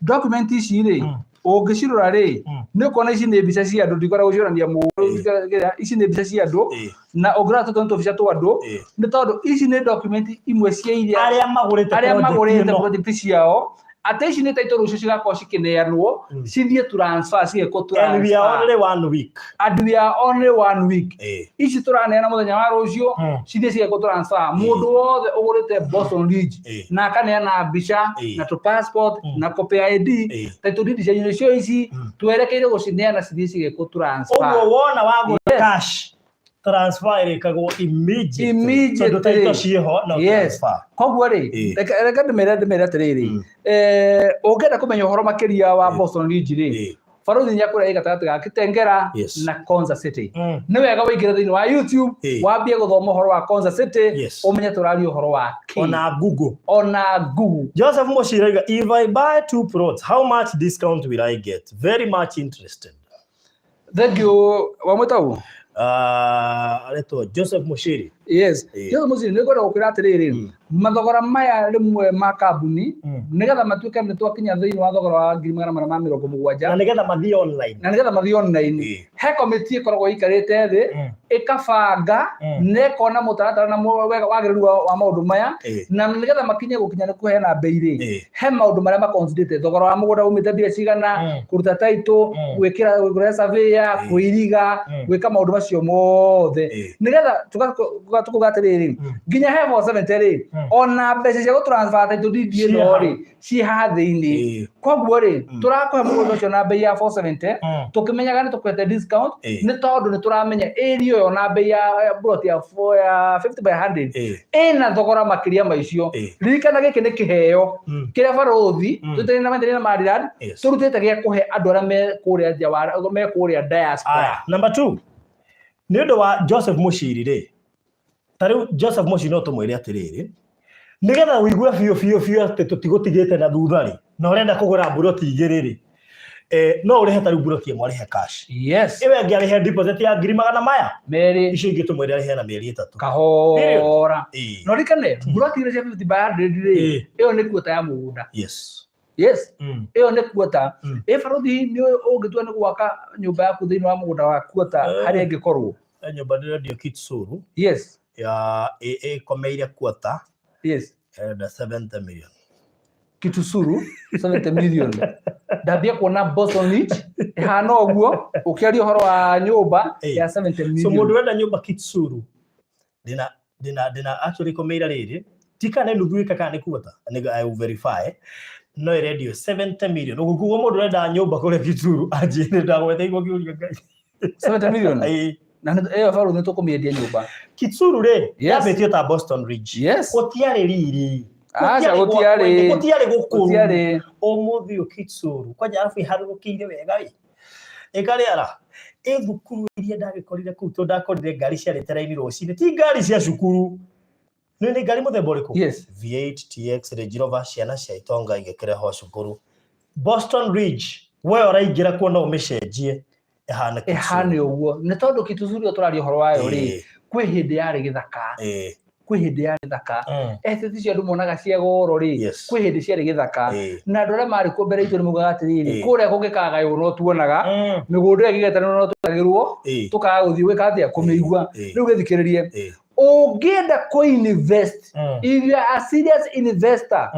B: Document ici rĩ, ũngĩcirora rĩ, nĩ ũkuona ici nĩ mbica cia andũ, ndikwenda gũcionania mũndũ, ici nĩ mbica cia andũ, na ũngĩrora tũtũ nĩ tũbica twa andũ, nĩ tondũ ici nĩ document imwe cia iria
A: arĩa magũrĩte
B: arĩa
A: project
B: magũrĩte
A: ĩno.
B: project ciao, atĩ ici nĩ title rũciũ cigakorwo cikĩneanwo, cithiĩ transfer, cigekwo
A: And we are
B: transfer.
A: only one week.
B: And we are only one week. Ici tũraneana mũthenya wa rũciũ, cithiĩ cigekwo transfer. Mũndũ wothe ũgũrĩte Boston Ridge na akaneana mbica na tũ passport na copy ya ID, title deed cianyu nĩcio ici, twerekeire gũcineana cithiĩ cigekwo transfer.
A: Ũguo wona wagũra cash, transfer ĩrĩkagwo immediately.
B: Immediately.
A: Tondũ title ciĩho no transfer.
B: Koguo rĩ, reke ndĩmere atĩrĩrĩ, ũngĩenda kũmenya ũhoro makĩria wa Boston Ridge rĩ, barothi nĩ akũrĩa ĩ gatagatĩ ga Kitengela na Konza City. Nĩ wega ũingĩre thĩinĩ wa YouTube, wambie gũthoma ũhoro wa Konza City, ũmenye tũraria ũhoro wa kĩ.
A: Ona Google.
B: Ona Google.
A: Joseph Mushira oiga, if I buy two plots, how much discount will I get? Very much interested.
B: Thank you. Wamwĩta ũ?
A: Aretwo Joseph Mushiri.
B: Yes. Joseph Mushiri, nĩ ngwenda gũkwĩra atĩrĩrĩ, mathogora maya rĩmwe ma kambuni, nĩgetha matuĩke nĩ twakinya thĩinĩ wa thogora wa ngiri magana mana ma mĩrongo mũgwanja,
A: Na nĩgetha mathiĩ online.
B: Na nĩgetha mathiĩ online, he komiti ĩkoragwo ĩikarĩte thĩ, ĩkabanga, na ĩkona mũtaratara na wega wagĩrĩru wa maũndũ maya, na nĩgetha makinye gũkinya nĩ kũheana mbei rĩ, he maũndũ marĩa makonsiderĩte, thogora wa mũgũnda umĩte mbia cigana, kũruta title, gwĩkĩra kũrehe surveyor, kũiriga, gwĩka maũndũ macio mothe, nĩgetha tukuga atĩrĩrĩ, nginya he 470 rĩ, ona mbeca cia gũtransfer title deed ĩno rĩ, ciĩ haha thĩinĩ. Koguo rĩ, tũrakũhe mũgũnda ũcio na mbei ya 470, tũkĩmenyaga nĩ tũkũhete discount, nĩ tondũ nĩ tũramenya area ĩyo na mbei ya plot ya ya 50 by 100 ĩna thogora makĩria ma icio. Ririkana gĩkĩ nĩ kĩheo kĩrĩa barothi tũtarĩ na mathĩna na Maryland tũrutĩte gĩa kũhe andũ arĩa me kũrĩa nja wa me kũrĩa diaspora.
A: Aya, number 2. Nĩ ũndũ wa Joseph Mushiri rĩ, ta rĩu Joseph Mushiri no tũmwĩre atĩrĩrĩ, nĩgetha ũigue biũ biũ biũ atĩ tũtigũtigĩte na thutha rĩ, na ũrenda kũgũra mburoti igĩrĩ rĩ, no ũrĩhe ta rĩu mburoti ĩmwe arĩhe cash. Ĩyo ĩngĩ arĩhe deposit ya ngiri magana maya.
B: Merĩ.
A: Icio ingĩ tũmwĩre arĩhe na mĩeri 3.
B: Kahora. No ririkane, mburoti igĩrĩ cia 50 by 100 rĩ, ĩyo nĩ kuota ya mũgũnda. Yes. Ĩyo nĩ kuota. Ĩ barothi, nĩ ũngĩtua nĩ gwaka nyũmba yaku thĩinĩ wa mũgũnda wa kuota harĩa ĩngĩkorwo?
A: Nyũmba ndĩrendio Kitsuru. Ya ĩkomeire kuota. Ĩrenda 70 million.
B: Kitusuru 70 million. Ndambia kuona Boston Ridge ĩhana ũguo, ũkĩaria ũhoro wa nyũmba ya 70
A: So
B: million.
A: mũndũ ũrenda nyũmba Kitsuru, ndĩna actually ĩkomeire rĩrĩ, ti kana nĩ nuthu ĩka kana nĩ kuota, nĩ I will verify. No ĩrendio 70 million. Ũguo kuga mũndũ ũrenda nyũmba kũrĩa Kitsuru, anjĩre ndagwete igua kĩũria Ngai.
B: 70 million? Na ĩyo barũ nĩ tũkũmĩendia nyũmba.
A: Kitsuru rĩ, yambĩtio ta Boston Ridge. Gũtiarĩ riri.
B: Aca,
A: Gũtiarĩ
B: gũtiarĩ.
A: gũtiarĩ gũkũru.
B: Gũtiarĩ.
A: Ũmũthĩ ũyũ Kitsuru, kwanja arabu ĩharũrũkĩire wega ĩ. Ĩkarĩara. Ĩ thukuru iria ndagĩkorire kũu, tondũ ndakorire ngari ciarĩte raini rũcinĩ, ti ngari cia cukuru. Nĩ ngari mũthemba ũrĩkũ? V8, TX, Range Rover, ciana cia itonga igĩkĩrehwo cukuru. Boston Ridge, we ũraingĩra kuo no ũmĩcenjie ĩhane Kitsuru.
B: Ĩhane ũguo. Nĩ tondũ Kitsuru ĩyo tũraria ũhoro wayo rĩ, kwĩ hĩndĩ yarĩ gĩthaka. Kwĩ hĩndĩ yarĩ gĩthaka. Estate icio andũ monaga cia goro rĩ, kwĩ hĩndĩ ciarĩ gĩthaka. Na andũ arĩa marĩ kuo mbere itũ nĩ maugaga atĩrĩrĩ, kũrĩa kũngĩkagaywo no tuonaga, mĩgũnda ĩyo ĩngĩgetanwo no tũgagĩrwo, tũkaga gũthiĩ gwĩka atĩa, kũmĩigua. Rĩu gĩthikĩrĩrie. Ũngĩenda kũ-invest, if you are a serious investor,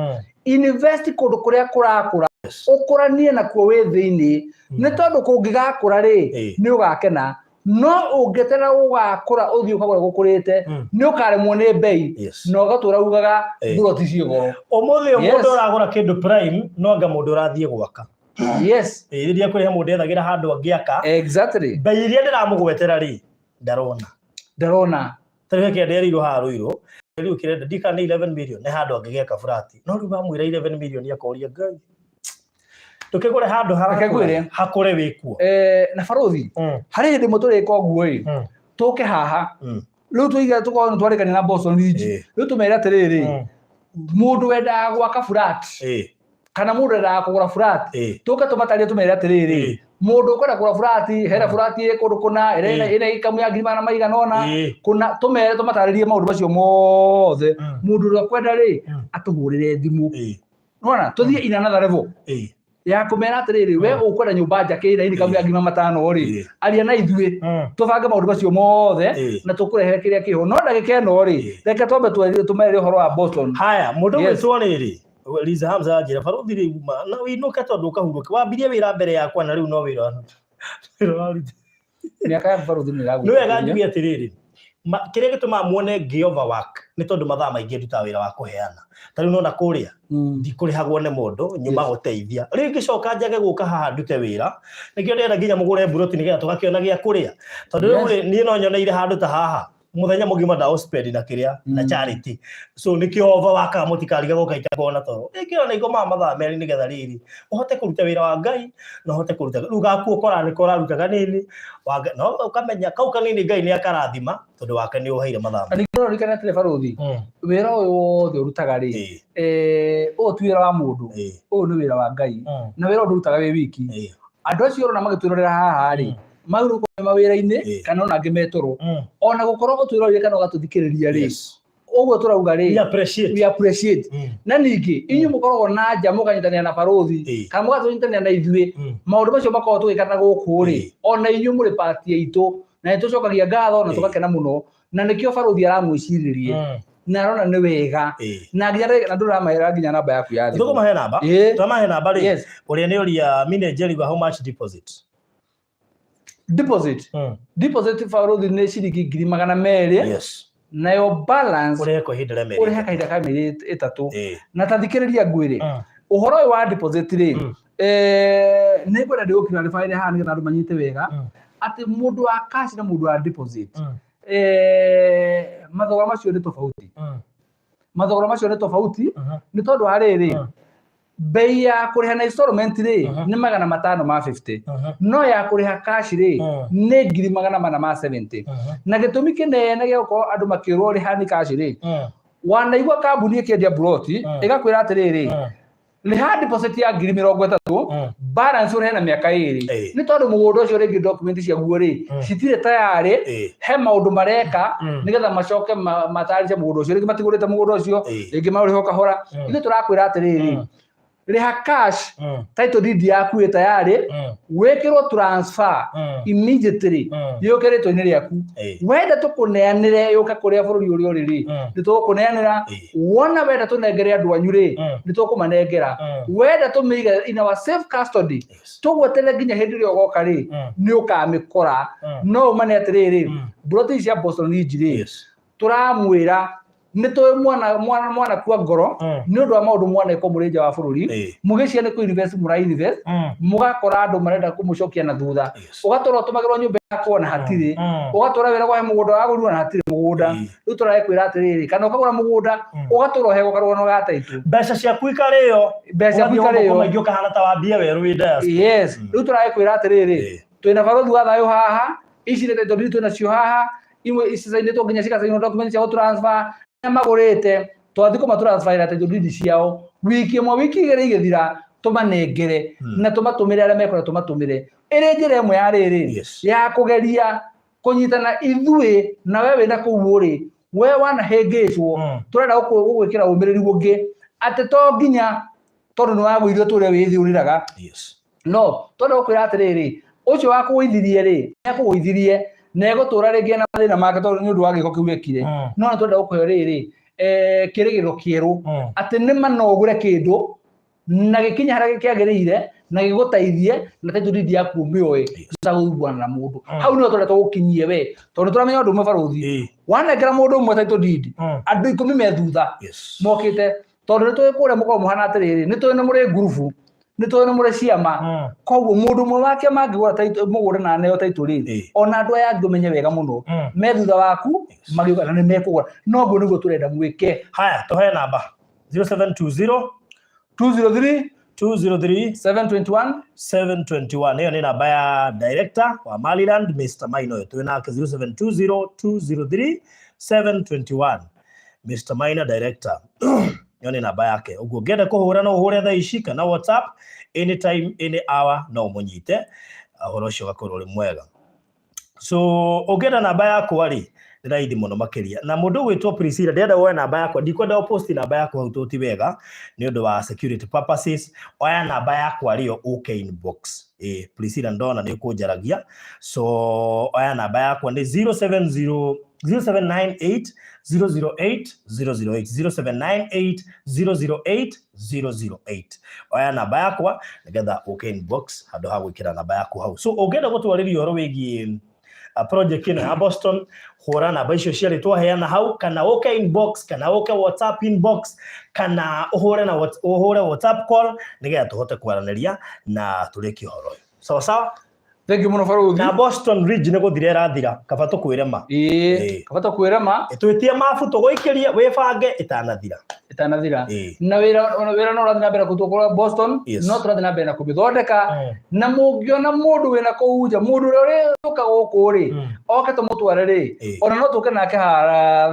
B: invest kũndũ kũrĩa kũrakũra. Ũkũranie nakuo wĩ thĩinĩ, nĩ tondũ kũngĩgakũra rĩ, nĩ ũgakena. No ũngĩeterera gũgakũra ũthiĩ ũkagũre gũkũrĩte, nĩ ũkaremwo nĩ mbei na ũgatũra ugaga mburoti ciĩ goro.
A: Ũmũthĩ ũyũ mũndũ ũragũra kĩndũ prime no anga mũndũ ũrathiĩ gwaka. Ĩĩ, rĩrĩa kũrĩ he mũndũ ethagĩra handũ angĩaka. Mbei iria ndĩramũgwetera rĩ, ndarona.
B: Ndarona.
A: Ta rĩu he kĩrĩa nderirwo haha Rũirũ, rĩu kĩrenda ndika nĩ 11 million, nĩ handũ angĩgĩaka flat. No rĩu wamwĩra 11 million akoria Ngai. Ndũkĩgũre handũ
B: Reke
A: harakũra,
B: ngwĩre.
A: hakũre wĩkuo.
B: Na barothi, harĩ hĩndĩ ĩmwe tũrĩka ũguo ĩ, tũke haha rĩu tũige tũkorwo nĩ twarĩkania na Boston Ridge, rĩu tũmere atĩrĩrĩ, mũndũ wendaga gwaka flat kana mũndũ wendaga kũgũra flat, tũke tũmatarie tũmere atĩrĩrĩ, mũndũ ũkwenda kũgũra flat, hena flat ĩ kũndũ kũna, ĩrĩa ĩna ikamu ya 400,000 kũna, tũmere tũmatarĩrie maũndũ macio mothe. Mũndũ ũrĩa ũkwenda rĩ, atũhũrĩre thimũ. Nĩwona tũthiĩ in another level ya kũmera atĩrĩrĩ, we ũkwenda nyũmba njake ĩna income ya 500,000 rĩ, aria na ithuĩ, tũbange maũndũ macio mothe na tũkũrehere kĩrĩa kĩho. No ndagĩka ĩno rĩ, reke twambe tũmerĩre ũhoro wa Boston.
A: Haya, mũndũ gwĩtwo rĩrĩ Liza Hamza anjĩra barothi rĩu ma na wĩinũke tondũ ũkahurũke, wambirie wĩra mbere yakwa na rĩu no wĩra wĩra waruta.
B: Mĩaka ya barothi nĩ
A: Nĩ wega
B: ĩragũteithia.
A: Njuge atĩrĩrĩ, kĩrĩa gĩtũmaga muone ngĩ overwork nĩ tondũ mathaa maingĩ ndutaga wĩra wa kũheana. Ta rĩu nona kũrĩa ndikũrĩhagwo nĩ mũndũ, nyuma gũteithia. Rĩu ingĩcoka njage gũka haha ndute wĩra, nĩkĩo ndĩrenda nginya mũgũre mburoti nĩgetha tũgakĩona gĩa kũrĩa. Tondũ rĩu rĩ, niĩ no nyoneire handũ ta haha mũthenya mũgima ndaũspend na kĩrĩa na charity, so nĩkĩo overworkaga, mũtikarigagwo kaita ngona toro rĩngĩ ona ingomaga mathaa 2 nĩgetha rĩrĩ ũhote kũruta wĩra wa Ngai na ũhote kũruta. Rĩu gaku ũkoraga nĩko ũraruta kanini wa Ngai, no ũkamenya kau kanini Ngai nĩ akarathima tondũ wake nĩ ũheire mathaa.
B: Na ningĩ ũririkane atĩrĩ barothi, wĩra ũyũ wothe ũrutaga rĩ, ũyũ ti wĩra wa mũndũ, ũyũ nĩ wĩra wa Ngai, na wĩra ũyũ ndũrutaga wĩ wiki. Andũ acio ũrona magĩtwĩrorera haha rĩ, magĩrĩirwo gũkorwo me mawĩra-inĩ kana ona angĩ me toro. Ona gũkorwo ũtwĩroreire kana ũgatũthikĩrĩria rĩ, ũguo tũrauga rĩ,
A: We appreciate.
B: We appreciate. Na ningĩ inyuĩ mũkoragwo na nja mũkanyitanĩra na barothi kana mũgatũnyitanĩra na ithuĩ, maũndũ macio makoragwo tũgĩka na gũkũ rĩ, ona inyuĩ mũrĩ part itũ, na nĩ tũcokagia ngatho na tũgakena mũno, na nĩkĩo barothi aramwĩcirĩrie na arona nĩ wega na nginya na ndũramahera nginya namba yaku ya thimũ.
A: Tũkũmahe namba. Twamahe namba rĩ, ũrĩa nĩ ũria Mine Njeri, how much deposit?
B: Deposit. Deposit barothi nĩ ciringi 200,000. Nayo balance
A: ũrehe kwa ihinda rĩa mĩeri
B: ũrehe
A: 3.
B: Kahinda ka mĩeri 3. Na ta thikĩrĩria ngwĩre, ũhoro ũyũ wa deposit rĩ, nĩ ngwenda ndĩgũclarify haha nĩgetha andũ manyite wega atĩ mũndũ wa cash na mũndũ wa deposit, mathogora macio nĩ tofauti. Mathogora macio nĩ tofauti nĩ tondũ wa rĩrĩ, bei ya kũrĩha na installment rĩ, nĩ 550, no ya kũrĩha cash rĩ, nĩ 470,000. Na gĩtũmi kĩnene gĩa gũkorwo andũ makĩrwo rĩha nĩ cash rĩ, wanaigua kambuni ĩkĩendia mburoti ĩgakwĩra atĩrĩrĩ, rĩha deposit ya 30,000, balance ũrĩhe na mĩaka 2. Nĩ tondũ mũgũnda ũcio rĩngĩ document ciaguo rĩ, citirĩ tayarĩ. He maũndũ mareka nĩgetha macoke matarice mũgũnda ũcio. Rĩngĩ matigũrĩte mũgũnda ũcio, rĩngĩ maũrĩha o kahora. Ithuĩ tũrakwĩra atĩrĩrĩ, rĩha cash, title deed yaku ĩ tayarĩ, wĩkĩrwo transfer immediately, yũke rĩtwa-inĩ rĩaku. Wenda tũkũneanĩre yũke kũrĩa bũrũri ũrĩa ũrĩ rĩ, nĩ tũgũkũneanĩra. Wona wenda tũnengere andũ anyu rĩ, nĩ tũkũmanengera. Wenda tũmĩige in our safe custody, tũgweterere nginya hĩndĩ ĩrĩa ũgoka rĩ, nĩ ũkamĩkora. No ũmane atĩrĩrĩ, mburoti ici cia Boston Ridge rĩ, tũramwĩra nĩ tũĩ mwana mwana mwana kua ngoro nĩ ũndũ wa maũndũ mwanekwo mũrĩ nja wa bũrũri, mũgĩcia nĩ kũ invest mũra invest, mũgakora andũ marenda kũmũcokia na thutha. Ũgatũra ũtũmagĩrwo nyũmba yakwo na hatirĩ, ũgatũra wĩra kwahe mũgũnda wagũrirwo na hatirĩ mũgũnda. Rĩu tũrakwĩra atĩrĩrĩ, kana ũkagũra mũgũnda, ũgatũra ũhegwo karũgano ga taitũ.
A: Mbeca ciaku ikarĩo.
B: Mbeca ciaku
A: Ũgathiĩ
B: ikarĩo.
A: moko maingĩ ũkahana ta wambia werũ wĩ diaspora.
B: Yes. Rĩu tũrakwĩra atĩrĩrĩ, twĩna barothi wa thayũ haha, ici nĩ title deed twĩnacio haha, imwe icainĩtwo nginya cigacainwo document cia gũtransfer. Arĩa magũrĩte twathiĩ kũmatransferĩra title deed ciao, wiki ĩmwe, wiki 2 igĩthira, tũmanengere na tũmatũmĩre arĩa mekwenda tũmatũmĩre, ĩrĩ njĩra ĩmwe ya rĩrĩ ya kũgeria kũnyitana ithuĩ na we wĩna kũu ũrĩ, we wanahĩngĩcwo. Tũrenda gũgwĩkĩra ũmĩrĩru ũngĩ atĩ to nginya tondũ nĩ wagũithio tũrĩa wĩ thĩ ũrĩraga. No tondũ gũkwĩra atĩrĩrĩ, ũcio wakũgũithirie rĩ, nĩ akũgũithirie na egũtũra rĩngĩ na mathĩna make tondũ nĩ ũndũ wa gĩko kĩu ekire. No nĩ twenda gũkũhe rĩrĩ, kĩrĩgĩrĩro kĩerũ atĩ nĩ ma no ũgũre kĩndũ. Na gĩkinye harĩa kĩagĩrĩire na gĩgũteithie, na title deed yaku ũmĩoe ũtagũthumbũrana na mũndũ. Hau nĩho tũrenda tũgũkinyie we, tondũ tũramenya ũndũ ũmwe, barũthi. Wanengera mũndũ ũmwe title deed, andũ 10 me thutha mokĩte, tondũ nĩ tũĩ kũrĩa mũkorwo mũhana atĩrĩrĩ, nĩ tũĩ nĩ mũrĩ ngurubu, nĩ tũĩ nĩ mũrĩ ciama. Koguo mũndũ ũmwe wa kĩama angĩgũra title mũgũnda na aneo title rĩ, ona andũ aya angĩ ũmenye wega mũno me thutha waku magĩũka na nĩ mekũgũra. Noguo nĩguo tũrenda mwĩke.
A: Haya, tũhe namba 0720
B: 203
A: 203
B: 721.
A: 721. Ĩyo nĩ namba ya director wa Maryland, Mr. Maina ũyũ twĩ nake, 0720 203 721, Mr. Maina director, ĩyo nĩ namba yake. Ũguo ũngĩenda kũhũra no ũhũre thaa ici, kana WhatsApp anytime, any hour, no ũmũnyite, ũhoro ũcio ũgakorwo ũrĩ mwega. So ũngĩenda namba yakwa rĩ, nĩ raithi mũno makĩria. Na mũndũ ũgwĩtwo Priscilla, ndĩrenda woe namba yakwa, ndikwenda ũposti namba yakwa hau, tũ ti wega nĩ ũndũ wa security purposes. Oya namba yakwa rĩo ũke inbox. Ĩ Priscilla, ndona nĩ ũkũnjaragia, so oya namba yakwa nĩ 070 0798 008 008, 0798 008 008. Oya namba yakwa nĩgetha ũke inbox handũ ha gwĩkĩra namba yaku hau. So ũngĩenda gũtwarĩria ũhoro wĩgiĩ project ĩno ya Boston, hũra namba icio cierĩ twaheana hau, kana ũke inbox, kana ũke WhatsApp inbox, kana ũhũre na ũhũre WhatsApp call, nĩgetha tũhote kwaranĩria na tũrĩkie ũhoro ũyũ. Sawa sawa.
B: Thank you mũno, barũthi.
A: Na Boston Ridge nĩ gũthira ĩrathira, kaba tũkwĩre ma.
B: Ĩĩ, kabata kwĩre ma.
A: Twĩtie mabu tũgũikĩrie, wĩbange ĩtanathira.
B: Ĩtanathira. Na wĩra, ona wĩra no ũrathiĩ na mbere kũrutwo kũrĩa Boston. No tũrathiĩ na mbere na kũmĩthondeka. Na mũngĩona mũndũ wĩna kũu nja, mũndũ ũrĩa ũrĩũka gũkũ rĩ, oke tũmũtware rĩ, ona no tũke nake haha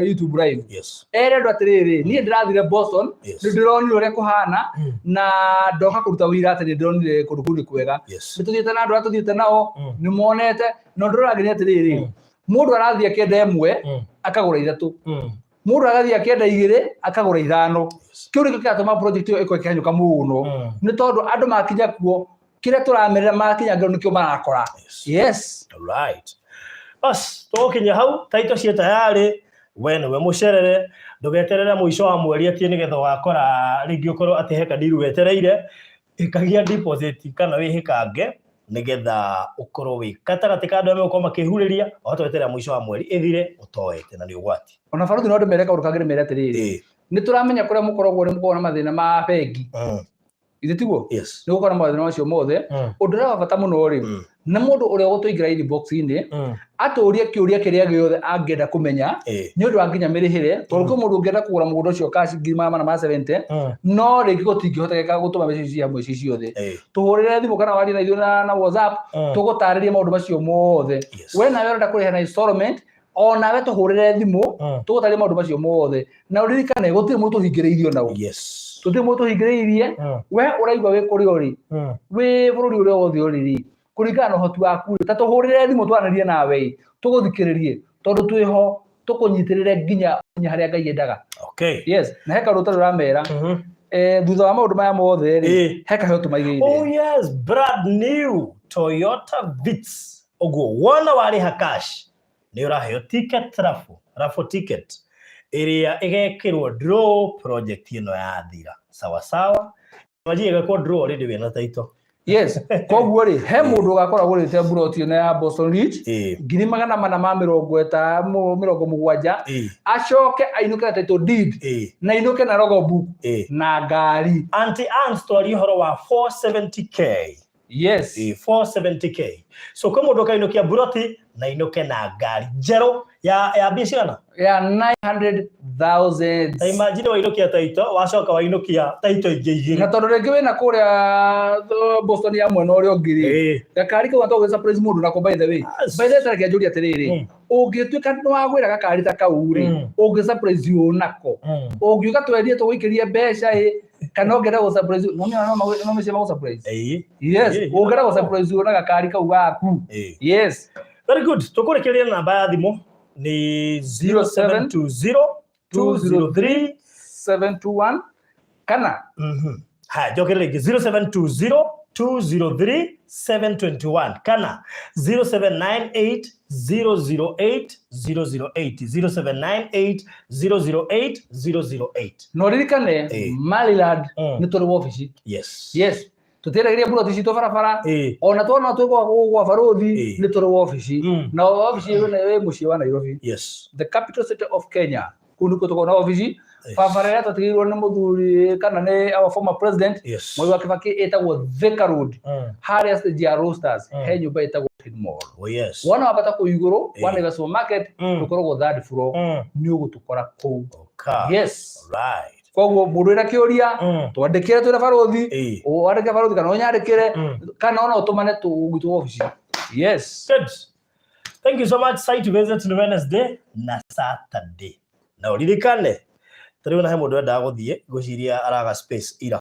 B: YouTube live, ere andũ atĩrĩrĩ, niĩ ndĩrathire Boston, nĩ ndĩronire ũrĩa kũhana, na ndoka kũruta wĩira atĩ nĩ ndĩronire kũndũ kũu nĩ kwega. Nĩ tũthiĩte na andũ arĩa tũthiĩte nao, nĩ monete. Na ũndũ ũrĩa ũrangenia atĩrĩrĩ, mũndũ arathiĩ akĩenda ĩmwe, akagũra ithatũ. Mũndũ agathiĩ akĩenda igĩrĩ, akagũra ithano. Kĩu nĩkĩo kĩratũma project ĩyo ĩkorwo ĩkĩhanyũka mũno, nĩ tondũ andũ makinya kuo, kĩrĩa tũramerera makinya ngero nĩkĩo marakora. Yes.
A: Right. Bas, tũgũkinya hau, taito ciĩ tayarĩ, we nĩwe mũcerere, ndũgeterere mũico wa mweri atĩ nĩgetha ũgakora rĩngĩ ũkorwo atĩ he kadiru wetereire, ĩkagia deposit kana wĩhĩkange nĩgetha ũkorwo wĩ gatagatĩ ka andũ arĩa megũkorwo makĩhurĩria, ũhote gweterera mũico wa mweri ĩthire ũtoete na nĩ ũgwati.
B: Ona barũthi, no ndĩmere kaũndũ kangĩ, ndĩmere atĩrĩrĩ, nĩ tũramenya kũrĩa mũkoragwo nĩ mũkoragwo na mathĩna ma bengi. Ithe tiguo?
A: Yes.
B: Nĩ gũkorwo na mathĩna macio mothe. Ũndũ ũrĩa wa bata mũno rĩ, nĩ mũndũ ũrĩa ũgũtũingĩra inbox-inĩ, atũrie kĩũria kĩrĩa gĩothe angĩenda kũmenya nĩ ũndũ wa nginya mĩrĩhĩre, tondũ kwĩ mũndũ ũngĩenda kũgũra mũgũnda ũcio cash 470,000, no rĩngĩ gũtingĩhotekeka gũtũma mbeca icio hamwe ci ciothe. Tũhũrĩre thimũ kana warie na ithuĩ na WhatsApp, tũgũtarĩrie maũndũ macio mothe. We nawe ũrenda kũrĩha na installment, o nawe tũhũrĩre thimũ, tũgũtarĩrie maũndũ macio mothe. Na ũririkane gũtirĩ mũndũ tũhingĩrĩirio nao. Tũtirĩ mũndũ tũhingĩrĩirie. We ũraigua wĩ kũrĩa ũrĩ, wĩ bũrũri ũrĩa wothe ũrĩ rĩ, kũringana na ũhoti waku rĩ, ta tũhũrĩre thimũ twaranĩrie nawe ĩ, tũgũthikĩrĩrie, tondũ twĩho tũkũnyitĩrĩre nginya nginya harĩa Ngai endaga. Yes, na he kaũndũ ũtarĩ ũramera. Thutha wa maũndũ maya mothe rĩ, he kaheo tũmaigĩire.
A: Oh yes, brand new Toyota Vitz. Ũguo wona warĩha cash nĩ ũraheo ticket, raffle ticket ĩrĩa ĩgekĩrwo draw project ĩno yathira. Sawa sawa. Imagine ĩgekwo draw already wĩna title.
B: Yes, koguo rĩ, he mũndũ ũgakora agũrĩte mburoti ĩno ya Boston Ridge 470,000, 70, acoke ainũke na title deed, na ainũke na logbook na ngari.
A: Auntie Anne's, twarie ũhoro wa 470K. 470K. So kwĩ mũndũ ũkainũkia mburoti na inũke na ngari njerũ ya mbia cigana?
B: Ya 900,000.
A: Ta imagine wainũkia title, wacoka wainũkia title ingĩ
B: Na
A: igĩrĩ.
B: Tondũ rĩngĩ wĩna kũrĩa Boston ya mwena ũrĩa ũngĩ rĩ, gakari kau gatogĩ surprise mũndũ nako, by the way. By the way, tareke njũrie atĩrĩrĩ, ũngĩtuĩka nĩ wagwĩra gakari ta kau rĩ, ũngĩ surprise ũ nako? Ũngiuga twendie tũgũikĩrie mbeca ĩ, kana ũngĩenda gũ surprise no no no mĩciĩ magũ surprise? Yes. Ũngĩenda gũ surprise ũ na gakari kau gaku? Yes.
A: Very good. Tũkũrĩkĩrĩria na namba ya thimũ nĩ 0720 203
B: 721 kana
A: Haya, njokerere rĩngĩ, 0720 203 721 kana 0798 008 008, 0798 008 008.
B: Na ũririkane, Maryland, nĩ tũrĩ wabici. Yes, tũtiendagĩria buroti citũ barabara. Ona tuona twĩ gwa barũthi, nĩ tũrĩ wabici. Na wabici ĩyo nĩ wĩ mũciĩ wa Nairobi, the capital city of Kenya. Kũu nĩkuo tũkoragwo na wabici. Barabara ĩrĩa twatigĩirwo nĩ mũthuri kana nĩ our former president, Mwai wa Kibaki, ĩtagwo Thika Road. Harĩa stage ya Roasters, he nyũmba ĩtagwo Tin Mall. Wona wambata kũu igũrũ wa Naivas Supermarket, tũkoragwo third floor. Nĩ ũgũtũkora kũu. Yes. Koguo mũndũ wĩna kĩũria, twandĩkĩre twĩna barũthi. Wandĩke barũthi kana ũnyandĩkĩre, kana ona ũtũmane gwitũ wabici. Yes.
A: Good. Thank you so much. Site visit ni Wednesday na Saturday. Na ũririkane, ta rĩu na he mũndũ wendaga gũthiĩ, ngwĩciria araga space ira.